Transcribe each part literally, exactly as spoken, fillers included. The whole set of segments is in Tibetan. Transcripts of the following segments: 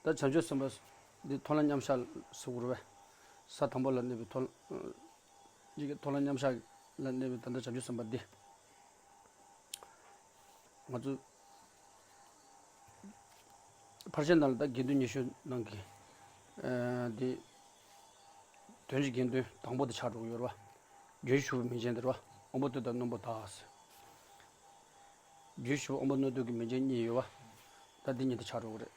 ད་བྱང་ཆུབ་སེམས་དཔའ་འདི་མཐོང་ལམ་མཉམ་གཞག་ཟེར་དགོས་རེད་པས། ས་དང་པོ་ལ་གནས་པའི་མཐོང་ཡི་གེ་མཐོང་ལམ་མཉམ་གཞག་ལ་གནས་པའི་ད་ལྟ་བྱང་ཆུབ་སེམས་དཔའ་འདི། ང་ཚོ་ཕར་ཕྱིན་ནང་ལ་ད་དགེ་འདུན་ཉི་ཤུ་ནང་གི་འདི་དོན་གྱི་དགེ་འདུན་དང་པོ་དེ་ཆགས་འགྲོ་གི་ཡོད་རེད་པ། རྒྱུན་ཞུགས་པའི་མིང་ཅན་དེ་རེད་པ། དབང་པོ་རྟུལ་དང་རྣོན་པོ་དག་ཟེར། རྒྱུན་ཞུགས་དབང་པོ་རྣོན་རྟུལ་གྱི་མིང་ཅན་གཉིས་ཡོད་པ། ད་འདི་གཉིས་དེ་ཆགས་འགྲོ་གི་རེད།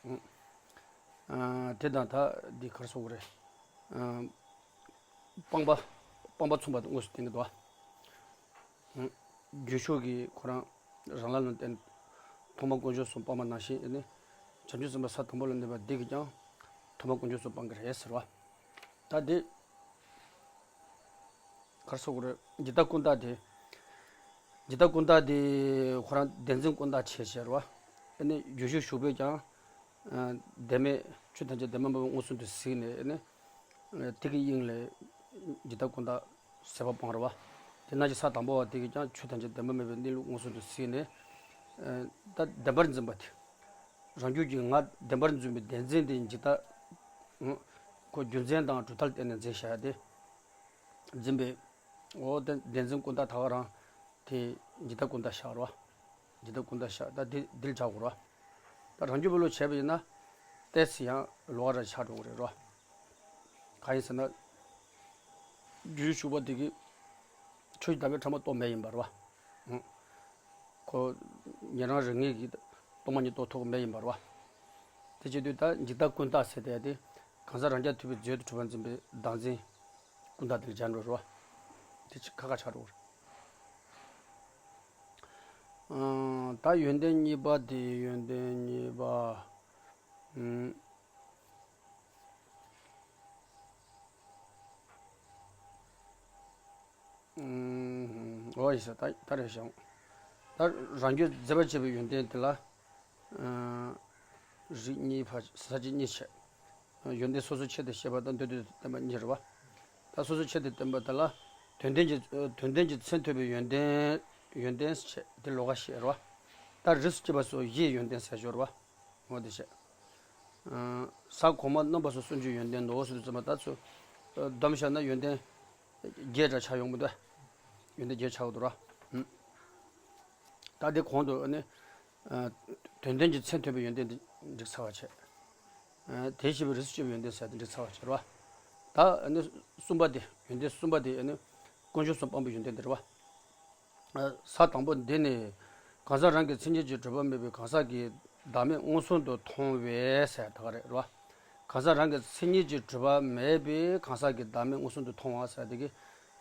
ཨང་། དེ་དང་ད་འདི་ག་རེ་ཟེར་དགོས་རེད། ཨང་། སྤངས་པ། སྤངས་པ་མཚུངས་པ་དེ་དངོས་སུ་བསྟན་གྱི་འདུག་པ། རྒྱུན་ཞུགས་ཀྱི་ཁོ་རང་རང་ལ་ལུང་བསྟན། ཐོག་མར་དཀོན་མཆོག་གསུམ་སྤངས་པ་ནང་བཞིན་ནི། བྱང་ཆུབ་སེམས་དཔའ་ས་དང་པོ་ལ་གནས་པ་འདི་གིས་ཀྱང་ཐོག་མར་དཀོན་མཆོག་གསུམ་སྤང་གི་རེད་ཟེར་བ། ད་འདི་ག་རེ་ཟེར་དགོས་རེད། འཇིག་ལྟ་ཀུན་བརྟགས་དེ། འཇིག་ལྟ་ཀུན་བརྟགས་དེ་ཁོ་རང་བདེན་འཛིན་ཀུན་བརྟགས་བྱས་བྱས་རེད་པ། ཨ་ནི་རྒྱུན་ཞུགས་ཞུགས་པས་ཀྱང་བདེན་མེད་ཆོས་ཐམས་ཅད་བདེན་པ་མེད་པ་མངོན་སུམ་དུ་གཟིགས་ནས་ནི། དེ་གི་དབྱིངས་ལས་འཇིག་ལྟ་ཀུན་བརྟགས་ཟད་པ་སྤངས་རེད་པ། དེ་ནང་བཞིན་ས་དང་པོ་བ་དེ་གིས་ཀྱང་ཆོས་ཐམས་ཅད་བདེན་པ་མེད་པའི་གནས་ལུགས་མངོན་སུམ་དུ་གཟིགས་ནས། ད་བདེན་པར་འཛིན་པ་དེ། རང་རྒྱུད་ཀྱི་ང་བདེན་པར་འཛིན་པའི་བདེན་འཛིན་དེ་འཇིག་ལྟ། ཁོ་རྒྱུ་མཚན་དང་གྲུབ་མཐའ་ལ་བརྟེན་ནས་འཛིན་བྱ་ཡ་དེ། འཛིན་པའི། འོ་དེ་བདེན་འཛིན་ཀུན་བརྟགས་ད་ག་རང་། དེ་འཇིག་ལྟ་ཀུན་བརྟགས་བཞག་རེད་པ། འཇིག་ལྟ་ཀུན་བརྟགས་བཞག་ད་དེ་འདི་ལ་བྱ་དགོས་རེད་པ། ད་རང་རྒྱུད་པ་ལུགས་བྱས་པ་ཡིན་ན། ཏོག་ཙམ་ཡང་ལོགས་ཀ་རང་ཆགས་འགྲོ་གི་རེད་པ། གང་ཡིན་ཟེར་ན། རྒྱུན་ཞུགས་པ་དེ་གིས་ཆོས་ཀྱི་བདག་མེད་ཕྲ་མོ་རྟོགས་མེད་ཡིན་པ་རེད་པ། ཁོ་ཉན་རང་རིག་ངེས་ཀྱིས་རྟོག་མ་ཉན་རྟོགས་ཐུབ་མེད་ཡིན་པ་རེད་པ། དེ་བྱེད་དུས་ད་འཇིག་ལྟ་ཀུན་བརྟགས་ཟེར་དེ་དེ་གང་ཟག་རང་རྐྱ་ཐུབ་པའི་རྫས་དུ་གྲུབ་པར་འཛིན་པའི་བདག་འཛིན་ཀུན་བརྟགས་དེ་ལ་སྦྱར་འགྲོ་རེད་པ། དེ་ཆ་ཁ་ཁ་ཆགས་འགྲོ་གི་རེད། ཨང་། ད་ཡོན་ཏན་གཉིས་པ་དེ་ཡོན་ཏན་གཉིས་པ། ཨང་། ཨང་། འོ་ཡིན་ས་ད་ད་རེད་ཤག་ད་རང་རྒྱུད་མཛེས་པར་བྱེད་པའི་ཡོན་ཏན་དེ་ལ། ཨང་། རིགས་གཉིས་ཕར་ས་བཅད་གཉིས་བྱས། ཡོན་ཏན་སོ་སོའི་ཆེད་དུ་བཤད་པ་དང་མདོར་བསྡུས་སུ་བསྟན་པ་གཉིས་རེད་པ། ད་སོ་སོའི་ཆེད་དུ་བསྟན་པ་དེ་ལ། དོན་ལྡན་གྱི་དོན་ལྡན་གྱི་མཚན་ཐོབ་པའི་ཡོན་ཏན། ཡོན་ཏན་བྱས་དེ་ལོགས་ཀ་བཤད་རེད་པ། ད་རིགས་སུ་སྐྱེས་པ་སོགས་བཞིའི་ཡོན་ཏན་ཟེར་ཞོར་བ། འོ་དེ་བཤད། ས་གོང་མ་རྣམ་པ་སོགས་སུམ་ཅུའི་ཡོན་ཏན་ནོ་ཟེར་དུས་ཙམ་པ་ད་ཚོ། བསྡོམས་བཞག་ན་ཡོན་ཏན་བརྒྱད་འདྲ་ཆགས་ཡོང་གི་འདུག་ཡོན་ཏན་བརྒྱད་ཆགས་ཀྱི་འདུག་ར། ད་དེ་གོང་དུ་ནི། དོན་ལྡན་གྱི་མཚན་ཐོབ་པའི་ཡོན་ཏན་དེ་འགྲིག་ཚར་བ་བྱས། དེ་བཞིན་གཤེགས་པའི་རིགས་སུ་སྐྱེས་པའི་ཡོན་ཏན་ཟེར་དེ་འགྲིག་ཚར་བ་བྱས་ར། ད་ནི་གསུམ་པ་དེ་ཡོན་ཏན་གསུམ་པ་དེ་ནི་དཀོན་མཆོག་གསུམ་སྤངས་པའི་ཡོན་ཏན་དེ་རེད་པ། ས་དང་པོ་འདི་ནི། གང་ཟག་རང་གི་མཚན་ཉིད་ཀྱིས་གྲུབ་པ་མེད་པའི་གང་ཟག་གི་བདག་མེད་མངོན་སུམ་དུ་མཐོང་བས་ཟེར་ད་ག་རེད་རོ། གང་ཟག་རང་གི་མཚན་ཉིད་ཀྱིས་གྲུབ་པ་མེད་པའི་གང་ཟག་གི་བདག་མེད་མངོན་སུམ་དུ་མཐོང་བ་ཟེར་དེ་གི།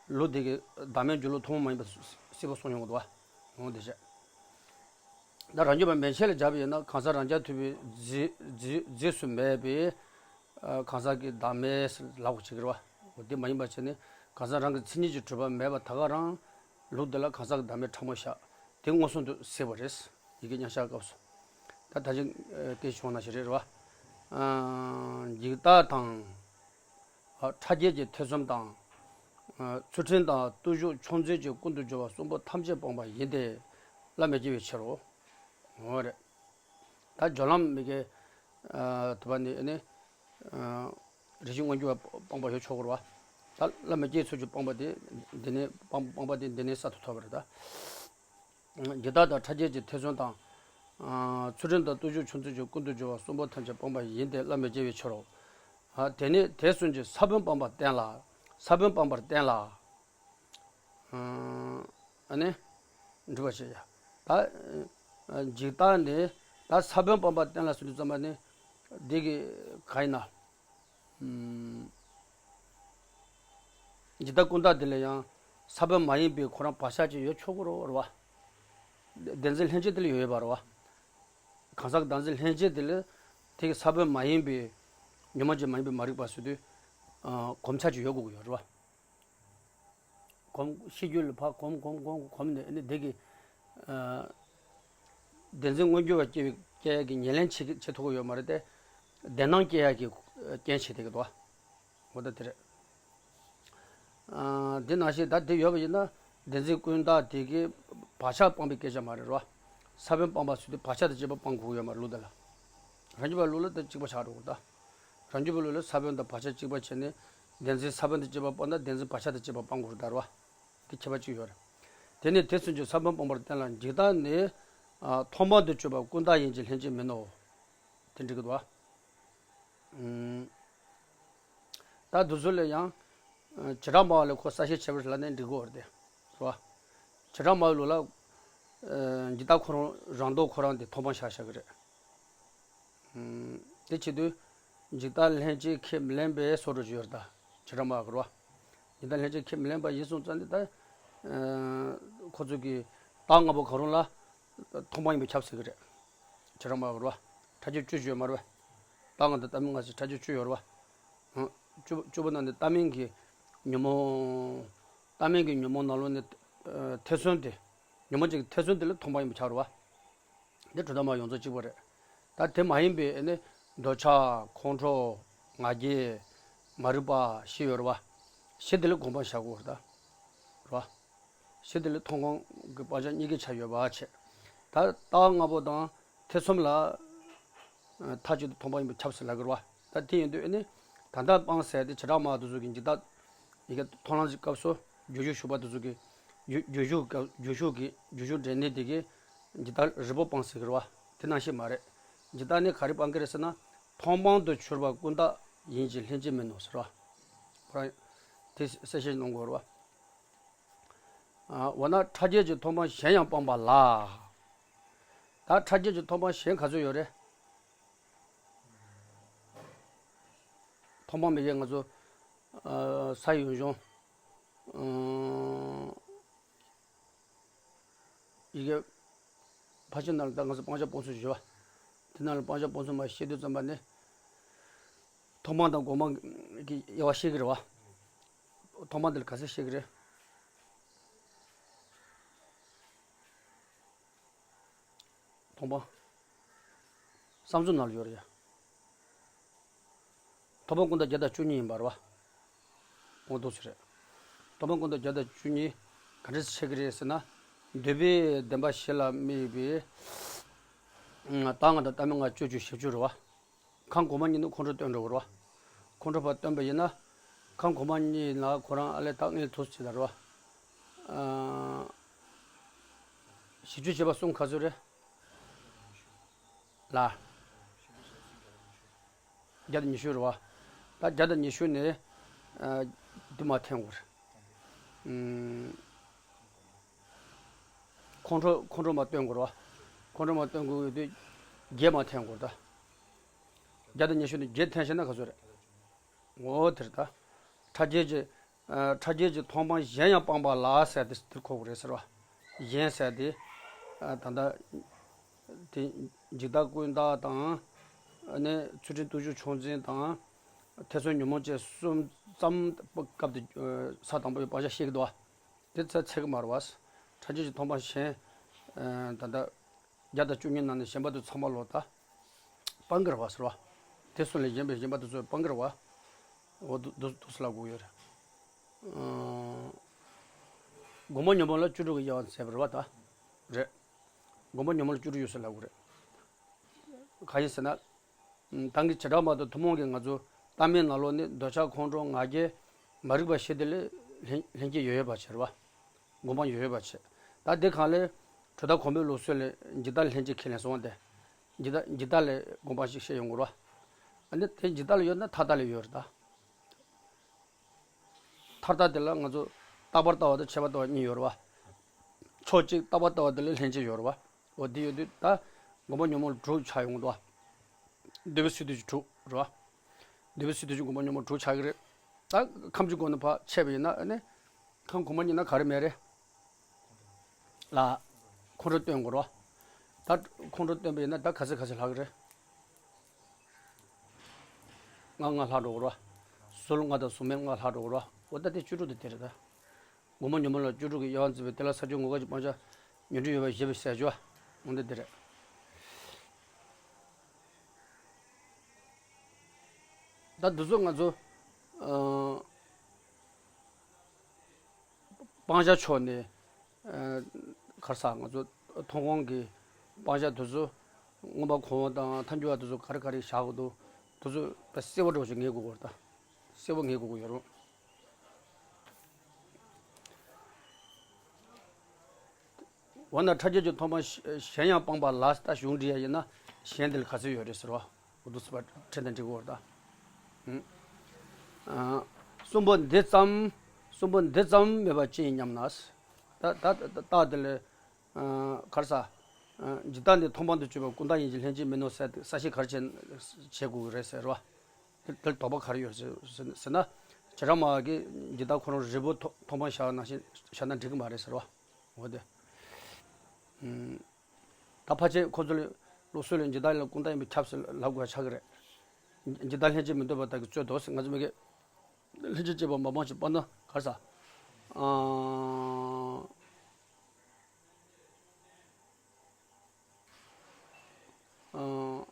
ལུགས་དེ་གི་བདག་མེད་འཇུག་ལུགས་ཐུན་མོང་མ་ཡིན་པ་གསལ་པོ་གསུངས་ཡོང་གི་འདུག་བ། འོང་དེ་བྱས། ད་རང་རྒྱུད་པ་མན་ཆད་ལ་སྦྱར་བ་ཡིན་ན་གང་ཟག་རང་རྐྱ་ཐུབ་པའི་རྫས་རྫས་རྫས་སུ་མེད་པའི། གང་ཟག་གི་བདག་མེད་ལབ་དགོས་བྱེད་ཀྱི་རེད་བ། འོ་དེ་མ་ཡིན་པ་བྱས་ནས་གང་ཟག་རང་གི་མཚན་ཉིད་ཀྱིས་གྲུབ་པ་མེད་པ་ད་ག་རང་། ལུགས་འདི་ལ་གང་ཟག་གི་བདག་མེད་ཕྲ་མོ་བཞག་དེ་མངོན་སུམ་དུ་གཟིགས་པ་རེད། ཡི་གེ་མཉམ་བཞག་སྐབས་སུ། ད་ད་ཅི་སྐད་བྱུང་ན་ཞིག་རེད་རེད་བ། འཇིག་ལྟ་དང་། ཕྲ་རྒྱས་ཀྱི་ཐེ་ཚོམ་དང་། ཚུལ་ཁྲིམས་དང་བརྟུལ་ཞུགས་ཕྱོགས་འཛིན་གྱིས་ཀུན་ཏུ་སྦྱོར་བ་གསུམ་པོ་ཐམས་ཅད་སྤངས་པ་ཡིན་ཏེ། བླ་མེད་སྐྱེ་བའི་ཕྱིར་རོ། འོ་རེད། ད་སྦྱོར་ལམ་མི་དགེ། དུ་བ་ནི་ནི། རེ་ཞིག་མངོན་གྱུར་བ་སྤངས་པ་ཡོད་ཆོག་གི་རེད་བ། ད་བླ་མེད་སྐྱེ་ཚུལ་གྱིས་སྤངས་པ་དེ། འདི་ནས་སྤངས་སྤངས་པ་དེ་འདི་ནས་གསར་དུ་ཐོབ་པ་རེད་ད། འདི་དག་དང་ཕྲ་རྒྱས་ཀྱི་ཐེ་ཚོམ་དང་། ཚུལ་ཁྲིམས་དང་བརྟུལ་ཞུགས་ཕྱོགས་འཛིན་གྱིས་ཀུན་ཏུ་སྦྱོར་བ་གསུམ་པོ་ཐམས་ཅད་སྤངས་པ་ཡིན་ཏེ་བླ་མེད་སྐྱེ་བའི་ཕྱིར་རོ། དེ་ནི་དེ་གསུམ་གྱིས་ས་བོན་སྤངས་པར་བསྟན་ལ། ས་བོན་སྤངས་པར་བསྟན་ལ། ཨ་ནི། འགྲུབ་པར་བྱེད་ཡ། ད། འཇིག་ལྟ་ནི། ད་ས་བོན་སྤངས་པར་བསྟན་ལ་ཟེར་དུས་ཙམ་པ་ནི། འདི་གི་ག་ཡིན་ན། འཇིག་ལྟ་ཀུན་བརྟགས་དེ་ལ་ཡང་ས་བོན་མ་ཡིན་པའི་ཁོ་རང་བག་ཆགས་ཅིག་ཡོད་ཆོག་གི་རེད་བ། བདེན་འཛིན་ལྷན་སྐྱེས་དེ་ལ་ཡོད་ཡོད་པ་རེད་བ། གང་ཟག་བདག་འཛིན་ལྷན་སྐྱེས་དེ་ལ་དེ་གི་ས་བོན་མ་ཡིན་པའི་ཉོན་མོངས་ཅན་མ་ཡིན་པའི་མ་རིག་པ་ཟེར་དུས། གོམས་ཆ་ཅིག་ཡོད་དགོས་ཀྱི་ཡོད་རེད་བ། གོམས་ཤེས་རྒྱུད་ལ་ཕར་གོམས་གོམས་གོམས་གོམས་ནས་ནི་དེ་གི། བདེན་འཛིན་མངོན་གྱུར་བ་སྐྱེ་བའི་སྐྱེ་ཡ་གི་ཉེར་ལེན་བྱེད་ཀྱི་བྱེད་ཐུབ་ཀྱི་ཡོད་མ་རེད་དེ། བདེན་སྣང་སྐྱེ་ཡ་གི་རྐྱེན་བྱེད་བསྡད་ཀྱི་འདུག་བ། འོ་ད་དེ་རེད། འདི་ནང་བཞིན་ད་དེ་ཡོད་པ་ཡིན་ན་བདེན་འཛིན་ཀུན་བརྟགས་དེ་གི་བག་ཆགས་སྤངས་པའི་སྐད་ཆ་མ་རེད་རོ། ས་བོན་སྤངས་པ་ཟེར་དུས་བག་ཆགས་དང་བཅས་པ་སྤང་དགོས་ཀྱི་ཡོད་མ་རེད་ལུགས་དེ་ལ། རང་རྒྱུད་པ་ལུགས་ལ་དེ་གཅིག་པ་ཆགས་འགྲོ་གི་རེད་ད། རང་རྒྱུད་པ་ལུགས་ལ་ས་བོན་དང་བག་ཆགས་གཅིག་པ་བྱས་ནས་བདེན་འཛིན་ས་བོན་དང་བཅས་པ་སྤངས་ན་བདེན་འཛིན་བག་ཆགས་དང་བཅས་པ་སྤང་དགོས་རེད་ད་རེད་བ། དེ་ཁྱད་པར་གཅིག་ཡོད་རེད། དེ་ནས་དེ་ཚུན་ཆད་ས་བོན་སྤངས་པར་བསྟན་ལ་འཇིག་ལྟ་ནི། ཨ། མཐོང་སྤང་དུ་གྱུར་པ་ཀུན་བརྟགས་ཡིན་གྱི་ལྷན་སྐྱེས་མིན་ནོ། དེ་འགྲིག་གི་འདུག་བ། ཨུམ། ད་འདི་ཚོ་ལས་ཡང་། ཨ། བྱེ་བྲག་སྨྲ་བ་ལས་ཁོ་གསལ་བཤད་བྱས་པ་ལ་ནི་འགྲིག་གི་ཡོད་རེད་དེ། རེད་བ། བྱེ་བྲག་སྨྲ་བའི་ལུགས་ལ། ཨ། འཇིག་ལྟ་ཁོ་རང་རང་ལྡོག་ཁོ་རང་དེ་མཐོང་སྤང་བཞག་བཞག་གི་རེད། ཨུམ། དེ་བྱེད་དུས། འཇིག་ལྟ་ལྷན་སྐྱེས་ཁས་མི་ལེན་པའི་སོ་སོར་ཡོད་རེད་ད། བྱེ་བྲག་སྨྲ་བ་གི་རེད་བ། འཇིག་ལྟ་ལྷན་སྐྱེས་ཁས་མི་ལེན་པ་ཡིན་སོང་ཙང་ནི་ད། ཨ། ཁོ་ཚོ་གི་རྟགས་ལྔ་པོ་གང་རུང་ལ་མཐོང་སྤང་ཡིན་པས་ཁྱབ་ཟེར་གི་རེད། བྱེ་བྲག་སྨྲ་བ་གི་རེད་བ། ཕྲ་རྒྱས་བཅུ་ཡོད་མ་རེད་བ། རྟགས་ལྔ་དང་རྟགས་མིན་ལྔ་ཟེར་ཕྲ་རྒྱས་བཅུ་ཡོད་རེད་བ། ཨང་། བཅུ་བཅུ་པོ་ནང་ནས་རྟགས་མིན་གྱི་ཉོན་མོངས། རྟགས་མིན་གྱི་ཉོན་མོངས་ནང་ལོགས་ནས། ཨ། ཐེ་ཚོམ་དེ། ཉོན་མོངས་ཅན་གྱི་ཐེ་ཚོམ་དེ་ལ་མཐོང་སྤང་ཡིན་པས་ཁྱབ་རེད་བ། འདི་གྲུབ་མཐའ་སྨྲ་བ་ཡོངས་རྫོགས་གཅིག་པ་རེད། ད་དེ་མ་ཡིན་པའི་ཨ་ནི་འདོད་ཆགས་ཁོང་ཁྲོ་ང་རྒྱལ་མ་རིག་པ་བཞི་ཡོད་རེད་བ། བཞི་དེ་ལ་སྒོམ་སྤང་བྱ་དགོས་རེད་ད། རེད་བ། བཞི་དེ་ལ་མཐོང་སྤང་གི་སྤང་བྱ་གཉིས་ཀའི་ཆ་ཡོད་པ་བྱས། ད་རྟགས་ལྔ་པོ་དང་ཐེ་ཚོམ་ལ། ཨ། མཐའ་གཅིག་ཏུ་མཐོང་སྤང་ཡིན་པས་ཁྱབ་ཟེར་ལབ་ཀྱི་རེད་བ། ད་དེ་ཡིན་དུས་ཨ་ནི། ད་ལྟ་སྤངས་ཟེར་དེ་བྱེ་བྲག་སྨྲ་བ་དེ་ཚོ་གི་འཇིག་ལྟ། ཡི་གེ་མཐོང་ལམ་གྱི་སྐབས་སུ་རྒྱུན་ཞུགས་ཞུགས་པ་དེ་ཚོ་གི། རྒྱུན་རྒྱུན་ཞུགས་སྐབས་རྒྱུན་ཞུགས་ཀྱི་རྒྱུན་ཞུགས་འབྲས་གནས་དེ་གི་འཇིག་ལྟ་རིལ་པོ་སྤངས་ཟེར་གྱི་རེད་བ། དེ་ནང་བཞིན་མ་རེད། འཇིག་ལྟ་ནི་ག་རེ་སྤང་གི་རེད་ཟེར་ན། མཐོང་སྤང་དུ་གྱུར་པ་ཀུན་བརྟགས་ཡིན་གྱི་ལྷན་སྐྱེས་མིན་ནོ་ཟེར་བ། ཁོ་རང་དེ་གསལ་བཤད་གནང་དགོས་རེད་བ། ཨ། འོ་ན་ཕྲ་རྒྱས་ཀྱི་མཐོང་སྤང་གཞན་ཡང་སྤངས་པ་ལ། ད་ཕྲ་རྒྱས་ཀྱི་མཐོང་སྤང་གཞན་ག་ཚོད་ཡོད་རེད། མཐོང་སྤང་མི་དགེ་ང་ཚོ། ཨ། ས་ཡི་ཡུལ་ལྗོངས། ཨ། ཡི་གེ་ཕལ་ཆེར་ནང་ལ་ད་ང་ཚོ་སྤང་བྱ་སྤོང་ཚུལ་ཞུ་བ། དེ་ནང་ལ་སྤང་བྱ་སྤོང་ཚུལ་མར་བཤད་དུས་ཙམ་པ་ནི། མཐོང་སྤང་དང་སྒོམ་སྤང་གི་དབྱེ་བ་བཤད་ཀྱི་རེད་བ། མཐོང་སྤང་དེ་ལ་ག་ཚོད་བཤད་ཀྱི་རེད། མཐོང་སྤང་། བསམ་གཟུགས་ནང་ལ་ཡོད་རེད་ཡ། མཐོང་སྤང་ཀུན་བརྟགས་བརྒྱ་དང་བཅུ་གཉིས་ཡིན་པ་རེད་བ། འོ་འདུག་སེ་རེད། མཐོང་སྤང་ཀུན་བརྟགས་བརྒྱ་དང་བཅུ་གཉིས་ག་འདྲ་སེ་ཆགས་ཀྱི་རེད་ཟེར་ན། འདོད་པའི་བདེན་པ་བཞི་ལ་དམིགས་པའི། ཨ། རྟགས་ལྔ་དང་རྟགས་མིན་ལྔ་སྤྱོད་བཅུ་ཞེ་བཅུ་རེད་བ། ཁམས་གོང་མ་གཉིས་ནི་ཁོང་ཁྲོ་སྟོན་འགྲོ་གི་རེད་བ། ཁོང་ཁྲོ་ཕར་སྟོན་པ་ཡིན་ན། ཁམས་གོང་མ་གཉིས་ལ་ཁོ་རང་ཨ་ལས་རྟགས་ལྔའི་དུས་སུ་བྱེད་ད་རེད་བ། ཨ། ཞེ་བཅུ་བྱེད་པ་གསུམ་ག་ཚོད་རེད། ལ། བརྒྱ་དང་ཉི་ཤུ་རེད་བ། ད་བརྒྱ་དང་ཉི་ཤུ་ནས། ཨ། བདུན་མ་འཐེན་དགོས་རེད། ཨུམ། ཁོང་ཁྲོ་ཁོང་ཁྲོ་མ་སྟོན་དགོས་རེད་བ། ཁོང་ཁྲོ་མ་སྟོན་དགོས་ཡོད་དུས་བརྒྱད་མ་འཐེན་དགོས་རེད་ད། བརྒྱ་དང་ཉི་ཤུ་ནས་བརྒྱད་འཐེན་ཤེ་ན་ག་ཚོད་རེད། འོ་དེ་རེད་ད། ཕྲ་རྒྱས་ཀྱི། ཨ། ཕྲ་རྒྱས་ཀྱི་མཐོང་སྤང་གཞན་ཡང་སྤངས་པ་ལ་ཟེར་དེ་དེར་གོ་དགོས་རེད་ཟེར་བ། གཞན་ཟེར་དེ། ཨ། ད་ལྟ་དེ་འཇིག་ལྟ་ཀུན་བརྟགས་དང་། ཨ་ནི་ཚུལ་ཁྲིམས་རྟུལ་ཞུགས་ཕྱོགས་འཛིན་དང་། ཐེ་ཚོམ་ཉོན་མོངས་བཅས་གསུམ་ཙམ་སྐབས་དེ། ཨ། ས་དང་པོའི་སྤང་བྱ་བཤད་ཀྱི་འདུག་བ། དེ་ཚད་ཚད་ཀྱི་མ་རེད་བ། ཕྲ་རྒྱས་ཀྱི་མཐོང་སྤང་གཞན། ཨ། ད་ལྟ། བརྒྱ་དང་བཅུ་གཉིས་ནང་ནས་གཞན་པ་དེ་ཚང་མ་ལོག་ད། སྤང་གི་རེད་བ་ཟེར་བ། དེ་གསུམ་ལས་གཞན་པའི་གཞན་པ་དེ་ཚོ་སྤང་གི་རེད་བ། འོ་འདུག་འདུག་འདུག་སེ་ལབ་དགོས་ཡོད་རེད། ཨང་། སྒོམ་སྤང་ཉོན་མོངས་ལ་བཅུ་དྲུག་གི་དབྱེ་བ་མཛད་པ་རེད་བ་ད། རེད། སྒོམ་སྤང་ཉོན་མོངས་ལ་བཅུ་དྲུག་ཡོད་ཟེར་ལབ་དགོས་རེད། གང་ཡིན་ཟེར་ན། ཨ། ད་གིན་བྱེ་བྲག་སྨྲ་བ་དང་ཐུན་མོང་གི་ང་ཚོ་ལྟ་མིན་ནང་ལོགས་ནི་འདོད་ཆགས་ཁོང་ཁྲོ་ང་རྒྱལ་མ་རིག་པ་བཞི་དེ་ལས་ལྷན་ལྷན་སྐྱེས་ཡོད་ཡོད་པ་བྱེད་རེད་བ། སྒོམ་སྤང་ཡོད་ཡོད་པ་བྱེད། ད་འདི་གང་ལས། གྲུབ་མཐའ་གོང་འཕེལ་ལུགས་སྲོལ་ལས་འཇིག་ལྟ་ལྷན་སྐྱེས་ཁས་ལེན་སོང་བ་སྟེ། འཇིག་ལྟ་འཇིག་ལྟ་ལས་སྒོམ་སྤང་ཞིག་བཤད་ཡོང་དགོས་རེད་བ། ཨ་ནི་དེ་འཇིག་ལྟ་ལ་ཡོད་ན་མཐར་ལྟ་ལ་ཡོད་རེད་ད། མཐར་ལྟ་དེ་ལ་ང་ཚོ་རྟག་པར་ལྟ་བ་དང་ཆད་པར་ལྟ་བ་གཉིས་ཡོད་རེད་བ། ཕྱོགས་གཅིག་རྟག་པར་ལྟ་བ་དེ་ལ་ལྷན་སྐྱེས་ཡོད་རེད་བ། འོ་དེ་ཡོད་དུས་ད་སྒོམ་སྤང་ཉོན་མོངས་དྲུག་ཆགས་ཡོང་གི་འདུག་བ། འདོད་པའི་སེམས་དེ་བཞིན་དྲུག་རེད་བ། འདོད་པའི་སེམས་དེ་བཞིན་སྒོམ་སྤང་ཉོན་མོངས་དྲུག་ཆགས་ཀྱི་རེད། ད་ཁམས་ཀྱི་སྒོ་ནས་ཕར་ཆད་པ་ཡིན་ན་ཨ་ནི། ཁམས་གོང་མ་གཉིས་ན་ག་རེ་མེད་རེད། ལ། ཁོང་ཁྲོ་སྟོན་དགོས་རེད་བ། ད་ཁོང་ཁྲོ་སྟོན་པ་ཡིན་ན་ད་ག་ཚོད་ག་ཚོད་ལྷག་གི་རེད། ལྔ་ལྔ་ལྷག་འགྲོ་གི་རེད་བ། ཟུར་ལྔ་དང་ཟུར་མེད་ལྔ་ལྷག་འགྲོ་གི་རེད་བ། འོ་ད་དེ་བཅུ་དྲུག་དེ་དེ་རེད་ད། སྒོམ་སྤང་ཉོན་མོངས་ལ་བཅུ་དྲུག་གི་དབྱེ་བ་མཛད་པའི་དེ་ལ་ས་བཅུ་ངོ་དགའ་གྱི་སྤང་བྱ་ཉོན་སྒྲིབ་ཡོད་པ་ཞེས་པའི་ཟེར་རྒྱུ་བ། འོ་འདི་འདི་རེད། ད་འདི་ཚོ་ང་ཚོ། ཨ། སྤང་བྱ་ཕྱོགས་ནས། ཨ། ག་རེ་ཟེར་ང་ཚོ་མཐོང་སྤང་གི་སྤང་བྱ་འདི་ཚོ། མངོན་པ་གོ་བ་དང་ཐལ་འགྱུར་བ་དེ་ཚོ་ག་རེ་ག་རེ་བཞག་དགོས་འདུག་དེ་ཚོ་དཔེ་གསལ་པོ་འདྲ་བོ་ཞིག་ངེས་དགོས་ཀྱི་ཡོད་རེད་ད། གསལ་པོ་ངེས་དགོས་ཀྱི་ཡོད་རེད། འོ་ན་ཕྲ་རྒྱས་ཀྱི་མཐོང་སྤང་གཞན་ཡང་སྤངས་པ་ལ་ད་གཞུང་འབྲི་ཡ་ཡིན་ན་གཞན་དེ་ལ་ག་ཚོད་ཡོད་རེད་ཟེར་བ། འོ་འདུག་སེ་བ་ཕྲན་དང་འབྲི་དགོས་རེད་ད། ཨ། གསུམ་པོ་འདི་ཙམ། གསུམ་པོ་འདི་ཙམ་མེད་པ་ཅི་ཡིན་སྙམ་ན། ད་ད་ད་རྟགས་དེ་ལས། ཨ། ག་རེ་ཟ། ཨ། ཇི་ལྟར་འདི་མཐོང་སྤང་དུ་གྱུར་པ་ཀུན་བཏགས་ཡིན་གྱི་ལྷན་ཅིག་མིན་ནོ་ཟེར་ཏེ་གསལ་བཤད་ག་རེ་བྱེད་བྱེད་དགོས་ཀྱི་རེད་ཟེར་བ། དེ་དེར་དོགས་པ་ག་རེ་ཡོད་ཟེར་ཟེར་ན། བྱེ་བྲག་སྨྲ་བ་གིས་ཇི་ལྟར་ཁོ་རང་རིལ་པོ་མཐོང་མཐོང་སྤང་བཞག་ནང་བཞིན་བཞག་ན་འགྲིག་གི་མ་རེད་ཟེར་བ། འོ་དེ། ཨུམ། ད་ཕལ་ཆེར་ཁོ་ཚོ་ལ་ལུགས་སྲོལ་ལ་ཇི་ལྟར་ཡིན་ལ་ཀུན་བཏགས་ཡིན་པས་ཁྱབ་ཟེར་ལབ་དགོས་ཆགས་ཀྱི་རེད། ཇི་ལྟར་ལྷན་ཅིག་མི་འདོད་པ་དག་གིས་རྩོད་དོ་ཟེར། ང་ཚོ་མི་གིས་ལྷན་ཅིག་སྐྱེས་པ་མ་སྤངས་ཤིང་སྤངས་ན་ག་རེ་ཟ། ཨ། ཨ།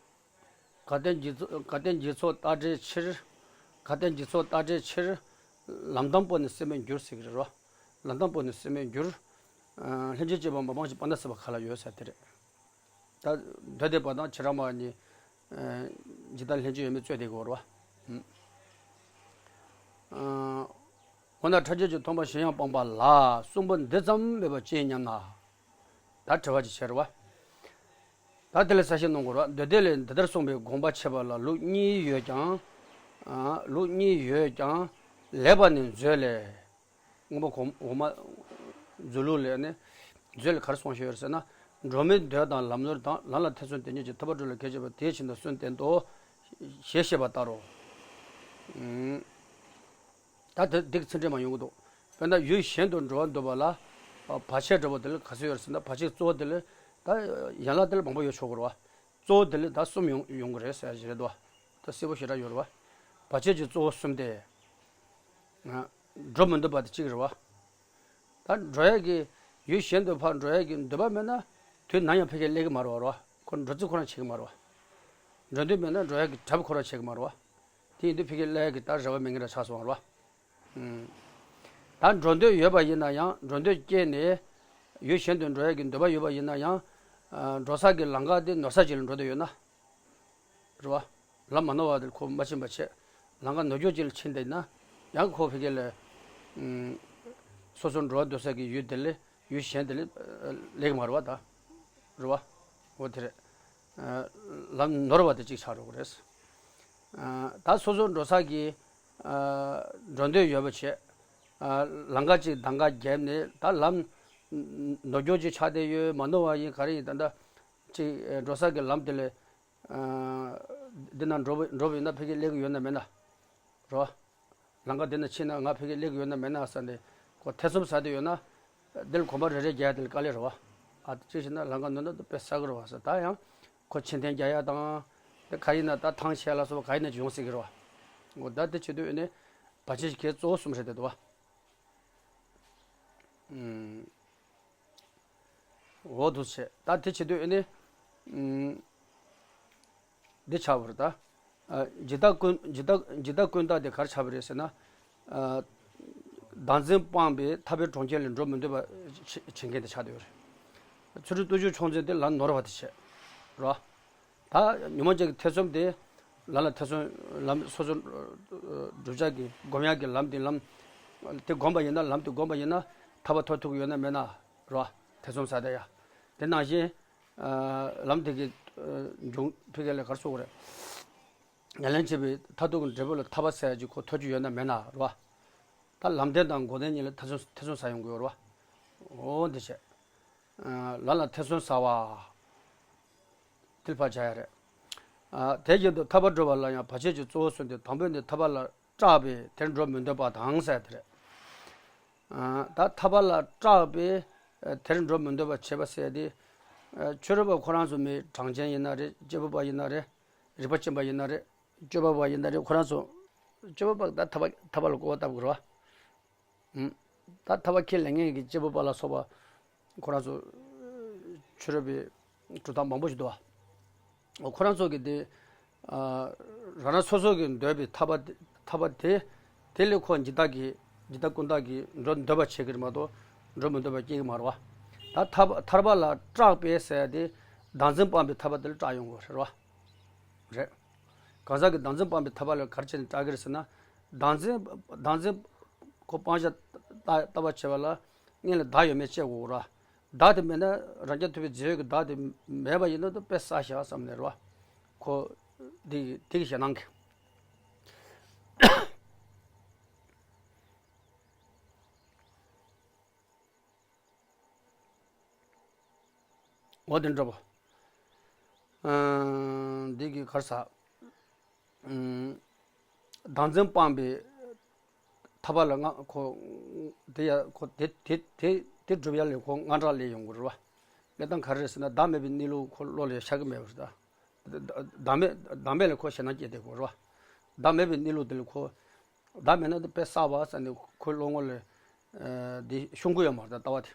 གལ་ཏེ་འཇིག་ཚོགས་གལ་ཏེ་འཇིག་ཚོགས་རྟག་བྲལ་ཕྱིར། གལ་ཏེ་འཇིག་ཚོགས་རྟག་བྲལ་ཕྱིར། ལམ་དང་པོ་ནི་སེལ་མེད་འགྱུར་ཟེར་གྱི་རེད་རོ། ལམ་དང་པོ་ནི་སེལ་མེད་འགྱུར། ཨ། ལྷན་ཅིག་སྐྱེས་པ་མ་སྤངས་ཤིང་སྤངས་ན་ཟེར་བ་ག་ལ་ཡོད་ཟེར་དེ་རེད། ད་འདོད་དེ་བ་དང་བྱེ་བྲག་སྨྲ་བ་གཉིས། ཨ། ཇི་ལྟར་ལྷན་ཅིག་ཡོད་མེད་རྩོད་དེ་གོ་རོ། ཨ། འོ་ན་ཕྲ་རྒྱས་ཀྱི་མཐོང་སྤང་གཞན་ཡང་སྤངས་པ་ལ་གསུམ་པོ་འདི་ཙམ་མེད་པ་ཅི་ཡིན་སྙམ་ན། ད་དྲི་བ་ཅིག་བྱས་རེད་བ། ད་དེ་ལ་གསལ་བཤད་གནང་དགོས་རེད་བ། མདོ་སྡེ་ལས་འདི་ལྟར་གསུངས་པའི་དགོངས་པ་འཆད་པ་ལ་ལུགས་གཉིས་ཡོད་ཀྱང་། ཨ། ལུགས་གཉིས་ཡོད་ཀྱང་། ལེགས་པ་ནི་མཛོད་ལས། མངོན་པ་གོང་འོག་མ། མཛོད་ལུགས་ལས་ནི། མཛོད་ལས་ག་རེ་གསུངས་བཞག་ཡོད་ཟེར་ན། འགྲོ་མིའི་འདོད་དང་ལམ་ནོར་དང་ལམ་ལ་ཐེ་ཚོམ་དེ་ཉིད་ཀྱིས་ཐར་པར་འགྲོ་ལ་གལ་ཆེ་བ་དེའི་ཕྱིར་ན་གསུམ་བསྟན་ཏོ། ཞེས་བཤད་པ་ལྟར་རོ། ཨུམ། ད་དེ་འདི་གི་ཚིག་འགྲེལ་མ་ཡོང་གི་འདུག་དཔེར་ན་ཡུལ་གཞན་དུ་འགྲོ་བར་འདོད་པ་ལ། ཨ། བར་ཆད་འདྲ་པོ་དེ་ལ་ག་ཚོད་ཡོད་ཟེར་ན། བར་ཆད་གཙོ་བོ་དེ་ལ། ད་ཡན་ལག་དེ་ལ་མང་པོ་ཡོད་ཆོག་གི་རེད་བ། གཙོ་བོ་དེ་ལ་ད་གསུམ་ཡོང་ཡོང་གི་རེད་ཟེར་ཡ་ཞིག་རེད་དོ། ད་གསལ་པོ་ཞེ་དྲག་ཡོད་རེད་བ། བར་ཆད་ཀྱི་གཙོ་བོ་གསུམ་སྟེ། ཨ། འགྲོ་མི་འདོད་པ་དེ་གཅིག་རེད་བ། ད་འགྲོ་ཡ་གི་ཡུལ་གཞན་དུ་ཕར་འགྲོ་ཡ་གི་འདོད་པ་མེད་ན། དུས་ནམ་ཡང་ཕ་གིར་སླེབས་ཀྱི་མ་རེད་བ། ཁོ་འགྲོ་རྩིས་ཁོ་རང་བྱེད་ཀྱི་མ་རེད་བ། འགྲོ་འདོད་མེད་ན་འགྲོ་ཡ་གི་གྲབས་ཁོ་རང་བྱེད་ཀྱི་མ་རེད་བ། དེ་ཡིན་དུས་ཕ་གིར་སླེབས་ཡ་གི་ད་རེ་བ་མེད་མཁན་འདྲ་ཆགས་སོང་བ་རེད་བ། ཨུམ། ད་འགྲོ་འདོད་ཡོད་པ་ཡིན་ན་ཡང་། འགྲོ་འདོད་སྐྱེས་ནས་ཡུལ་གཞན་དུ་འགྲོ་ཡ་གི་འདོད་པ་ཡོད་པ་ཡིན་ན་ཡང་། ཨ། འགྲོ་ས་གི་ལམ་ཁ་དེ་ནོར་ས་ཅིག་ལ་འགྲོ་འདོད་ཡོད་ན། རེད་བ། ལམ་མ་ནོར་བ་དེ་ཁོ་མ་ཕྱིན་པ་བྱས། ལམ་ཁ་ནོར་སྐྱོན་ཅིག་ལ་ཕྱིན་བསྡད་ན། ཡང་ཁོ་ཕ་གི་ལ། ཨུམ། སོ་སོ་འགྲོ་འདོད་ས་གི་ཡུལ་དེ་ལས་ཡུལ་གཞན་དེ་ལ་སླེབས་ཀྱི་མ་རེད་བ་ད། རེད་བ། འོ་དེ་རེད། ཨ། ལམ་ནོར་བ་དེ་གཅིག་ཆགས་འགྲོ་གི་རེད། ཨ། ད་སོ་སོ་འགྲོ་ས་གི། ཨ། འགྲོ་འདོད་ཡོད་པ་བྱས། ཨ། ལམ་ཁ་ཅིག་གདམ་ག་བརྒྱབ་ནས་ད་ལམ་ནོར་སྐྱོན་ཅིག་ཆགས་བསྡད་ཡོད། མ་ནོར་བ་ཡིན་ག་རེ་ཡིན་ད་ལྟ། ཅིག་འགྲོ་ས་གི་ལམ་དེ་ལ། ཨ། འདི་ན་འགྲོ་བ་འགྲོ་བ་ཡིན་ན་ཕ་གི་སླེབས་ཀྱི་ཡོད་ན་མེད་ན། རོ། ལམ་ཁ་འདི་ན་ཕྱིན་ན་ང་ཕ་གི་སླེབས་ཀྱི་ཡོད་ན་མེད་ན་བསམ་ནས་ཁོ་ཐེ་ཚོམ་ཟ་བསྡད་ཡོད་ན། འདི་ལ་གོམ་པ་རེ་རེ་རྒྱག་ཡ་དེ་ལ་དཀའ་ལས་རེད་བ། ཨ། ཅིག་བྱས་ན་ལམ་ཁ་ནོར་ན་དཔེ་ཟ་གི་རེད་བ་ཟེར། ད་ཡང་ཁོ་ཕྱིར་འཐེན་རྒྱག་ཡ་དང་། དེ་ག་ཡིན་ན་ད་ཐང་ཆད་ལ་སོགས་པ་ག་ཡིན་ན་ཅིག་ཡོང་སྲིད་ཀྱི་རེད་བ། འོ་ད་དེ་བྱེད་དུས་ཨེ་ནི་བར་ཆད་ཀྱི་གཙོ་བོ་གསུམ་རེད་དེ་འདུག་བ། ཨུམ། འོ་འདུག་བྱས། ད་དེ་བྱེད་དུས་ཨེ་ནི། ཨུམ། འདི་ཆགས་པ་རེད་ད། ཨ། ཇི་ལྟ་ཀུན་ཇི་ལྟ་ཇི་ལྟ་ཀུན་བཏགས་དེ་ག་རེ་ཆགས་པ་རེད་ཟེར་ན། ཨ། བདག་འཛིན་སྤངས་པའི་ཐར་པའི་གྲོང་ཁྱེར་ལས་འགྲོ་མི་འདོད་པ་བྱེད་མཁན་དེ་ཆགས་བསྡད་ཡོད་རེད། ཚུལ་ཁྲིམས་བརྟུལ་ཞུགས་མཆོག་འཛིན་དེ་ལམ་ནོར་བ་དེ་བྱས། རོ། ད་ཉོན་མོངས་ཅན་གྱི་ཐེ་ཚོམ་དེ། ལམ་ལ་ཐེ་ཚོམ། ལམ་སོ་སོ་བསྒྲུབ་བྱ་གི་སྒོམ་ཡག་གི་ལམ་དེ་ལམ། དེ་བསྒོམས་པ་ཡིན་ན། ལམ་དེ་བསྒོམས་པ་ཡིན་ན་ཐར་པ་ཐོབ་ཐུབ་ཀྱི་ཡོད་ན་མེད་ན། རོ། ཐེ་ཚོམ་ཟ་བསྡད་ཡ། དེ་ནང་བཞིན། ཨ། ལམ་དེ་གི། ཨ། འབྱུང་ཕ་གི་ལ་ག་རེ་ཟེར་དགོས་རེད། ཉམས་ལེན་བྱེད་པའི་མཐར་ཐུག་གི་འབྲས་བུ་ལ་ཐར་པ་ཟེར་ཡ་ཅིག་ཁོ་ཐོབ་ཀྱི་ཡོད་ན་མེད་ན་རེད་བ། ད་ལམ་བདེན་དང་འགོག་བདེན་གཉིས་ལ་ཐེ་ཚོམ་ཐེ་ཚོམ་ཟ་ཡོང་གི་ཡོད་རེད་བ། འོ་འདི་བྱས། ཨ། ལམ་ལ་ཐེ་ཚོམ་ཟ་བ། དེ་ལ་ཕར་བྱ་ཡ་རེད། ཨ། དེ་བཞིན་དུ་ཐར་པར་འགྲོ་བ་ལ་ཡང་བར་ཆད་ཀྱི་གཙོ་བོ་གསུམ་སྟེ། དང་པོ་ནི་ཐར་པ་ལ་སྐྲག་པས་དེར་འགྲོ་མི་འདོད་པ་དང་ཟེར་དེ་རེད། ཨ། ད་ཐར་པ་ལ་སྐྲག་པས་དེར་འགྲོ་མི་འདོད་པ་བྱེད་པ་ཟེར་དེ། ཨ། ཆོས་རབ་པ་ཁོ་རང་ཚོ་མི་གྲངས་ཅན་ཡིན་ན་རེད། སྐྱེས་བུ་པ་ཡིན་ན་རེད། རིག་པ་ཅན་པ་ཡིན་ན་རེད། སྤྱོད་པ་པ་ཡིན་ན་རེད། ཁོ་རང་ཚོ། སྤྱོད་པ་པ་ད་ཐར་པ་ཐར་པ་ལ་གོ་བ་བཏབ་དགོས་རེད་བ། ཨུམ། ད་ཐར་པ་ཁས་ལེན་མཁན་གྱི་སྐྱེས་བུ་པ་ལ་སོགས་པ། ཁོ་རང་ཚོ་ཆོས་རབ་པའི་གྲུབ་མཐའ་མང་པོ་ཞིག་འདུག་བ། ཁོ་རང་ཚོ་གི་དེ། ཨ། རང་རང་སོ་སོ་གི་འདོད་པའི་ཐར་པ་དེ། ཐར་པ་དེ། དེ་ལས་ཁོ་ཇི་ལྟ་གི་ཇི་ལྟ་ཀུན་བཏགས་ཀྱི་འགྲོ་འདོད་པ་བྱེད་ཀྱི་རེད་མ་གཏོགས་འགྲོ་མི་འདོད་པ་སྐྱེ་གི་མ་རེད་བ། ད་ཐར་པ་ཐར་པ་ལ་སྐྲག་པས་ཟེར་ཡ་དེ། བདག་འཛིན་སྤངས་པའི་ཐར་པ་དེ་ལ་སྐྲག་ཡོང་གི་རེད་བ། རེད། གང་ཟག་གི་བདག་འཛིན་སྤངས་པའི་ཐར་པ་ལ་ག་རེ་བྱས་ནས་སྐྲག་གི་རེད་ཟེར་ན། བདག་འཛིན་བདག་འཛིན་ཁོ་སྤང་བྱ་ལྟ་ལྟ་བ་བྱེད་པ་ལ་སྔོན་ལ་བདག་ཡོད་མེད་དཔྱད་དགོས་རེད་བ། བདག་དེ་མེད་ན་རང་རྐྱ་ཐུབ་པའི་རྫས་ཡོད་ཀྱི་བདག་དེ་མེད་པ་ཡིན་ན་དེ་དཔེ་བསགས་བཞག་བསམ་ནས་རེད་བ། ཁོ་དེ་དེ་གི་ཞེད་སྣང་གི་འོ་དེ་འདྲ་པོ། ཨ། འདི་གི་ག་རེ་ཟ། ཨ། བདག་འཛིན་སྤངས་པའི་ཐར་པ་ལ་ང་ཁོ་དེ་ཡ་ཁོ་དེ་དེ་དེ་དེ་སྒྲུབ་ཡ་ལས་ཁོ་དངངས་སྐྲག་སླེབས་ཡོང་གི་རེད་བ། གནས་སྟངས་ག་རེ་རེད་ཟེར་ན་བདག་མེད་པའི་གནས་ལུགས་ཁོ་བློ་ལ་ཤར་གི་མེད་པ་རེད་ད། བདག་མེད་བདག་མེད་ལ་ཁོ་ཞེད་སྣང་སྐྱེས་བསྡད་ཀྱི་རེད་བ། བདག་མེད་པའི་གནས་ལུགས་དེ་ལ་ཁོ། བདག་མེད་ན་དེ་དཔེ་བསགས་པ་ཟེར་ནས་ཁོའི་བློ་ངོ་ལ། ཨ། དེ་ཤོང་གི་ཡོད་མ་རེད་ད་ལྟ་བ་དེ།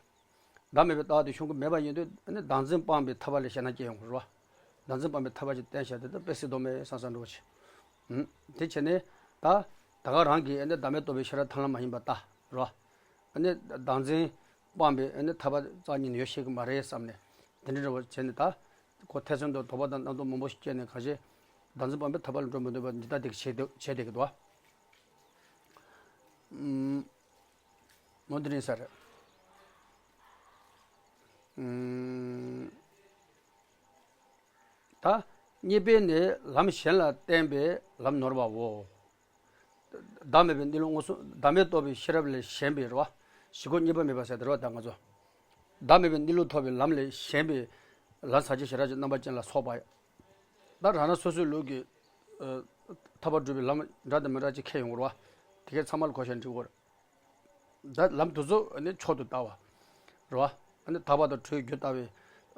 བདག་མེད་པའི་ལྟ་བ་དེ་ཤོང་གི་མེད་པ་ཡིན་དུས་ཨ་ནི་བདག་འཛིན་སྤངས་པའི་ཐར་པ་ལ་ཞེད་སྣང་སྐྱེ་ཡོང་གི་རེད་བ། བདག་འཛིན་སྤངས་པའི་ཐར་པ་ཅིག་བསྟན་བཞག་དེ་ད་དཔེ་སྲིད་དོ་མེད་བསམ་བསམ་འདྲ་བོ་ཅིག་ཨུམ། དེ་བྱས་ནས་ད་ད་ག་རང་གིས་ཨ་ནི་བདག་མེད་རྟོགས་པའི་ཤེས་རབ་ཐར་ལམ་མ་ཡིན་པ་ལྟ་རེད་བ། ཨ་ནི་བདག་འཛིན་སྤངས་པའི་ཨ་ནི་ཐར་པ་རྩ་གཉིས་ནི་ཡོད་ཤེས་ཀྱི་མ་རེད་བསམ་ནས་དེ་འདྲ་འདྲ་བོ་བྱས་ནས་ད་ཁོ་ཐེ་ཚོམ་དང་དོགས་པ་དང་རྣམ་རྟོག་མང་པོ་ཞིག་སྐྱེས་ནས་གང་ཞིག་བདག་འཛིན་སྤངས་པའི་ཐར་པ་ལ་འགྲོ་མི་འདོད་པ་འདི་ལྟ་དེ་བྱས་བསྡད་ཀྱི་འདུག་བ། ཨུམ། མོ་འདི་རིང་ས་རེད། ཨུམ། ད་གཉིས་པས་ནི་ལམ་གཞན་ལ་བརྟེན་པའི་ལམ་ནོར་བའོ། བདག་མེད་པའི་གནས་ལུགས་མངོན་སུམ་བདག་མེད་རྟོགས་པའི་ཤེས་རབ་ལས་གཞན་པའི་རེད་བ། གཞི་ཁོག་གཉིས་པ་མེད་པ་ཟེར་དེ་རེད་བ་ད་ང་ཚོ། བདག་མེད་པའི་གནས་ལུགས་ཐོབ་པའི་ལམ་ལས་གཞན་པའི་ལམ་ཟག་བཅས་ཞེ་དྲག་ཅན་རྣམ་པ་ཅན་ལ་སོགས་པ། ད་རང་རང་སོ་སོའི་ལུགས་ཀྱི་ཨ། ཐར་པ་སྒྲུབ་པའི་ལམ་འདྲ་དང་མི་འདྲ་ཅིག་འཁེལ་ཡོང་གི་རེད་བ། དེ་གའི་ཚང་མ་ལ་གོ་ཤེས་འགྲིག་གི་རེད། ད་ལམ་དེ་ཚོ་ནི་མཆོག་ཏུ་ལྟ་བ། རེད་བ། ཨ་ནི་དག་པ་དང་གྲོལ་རྒྱུ་ལྟ་བའི་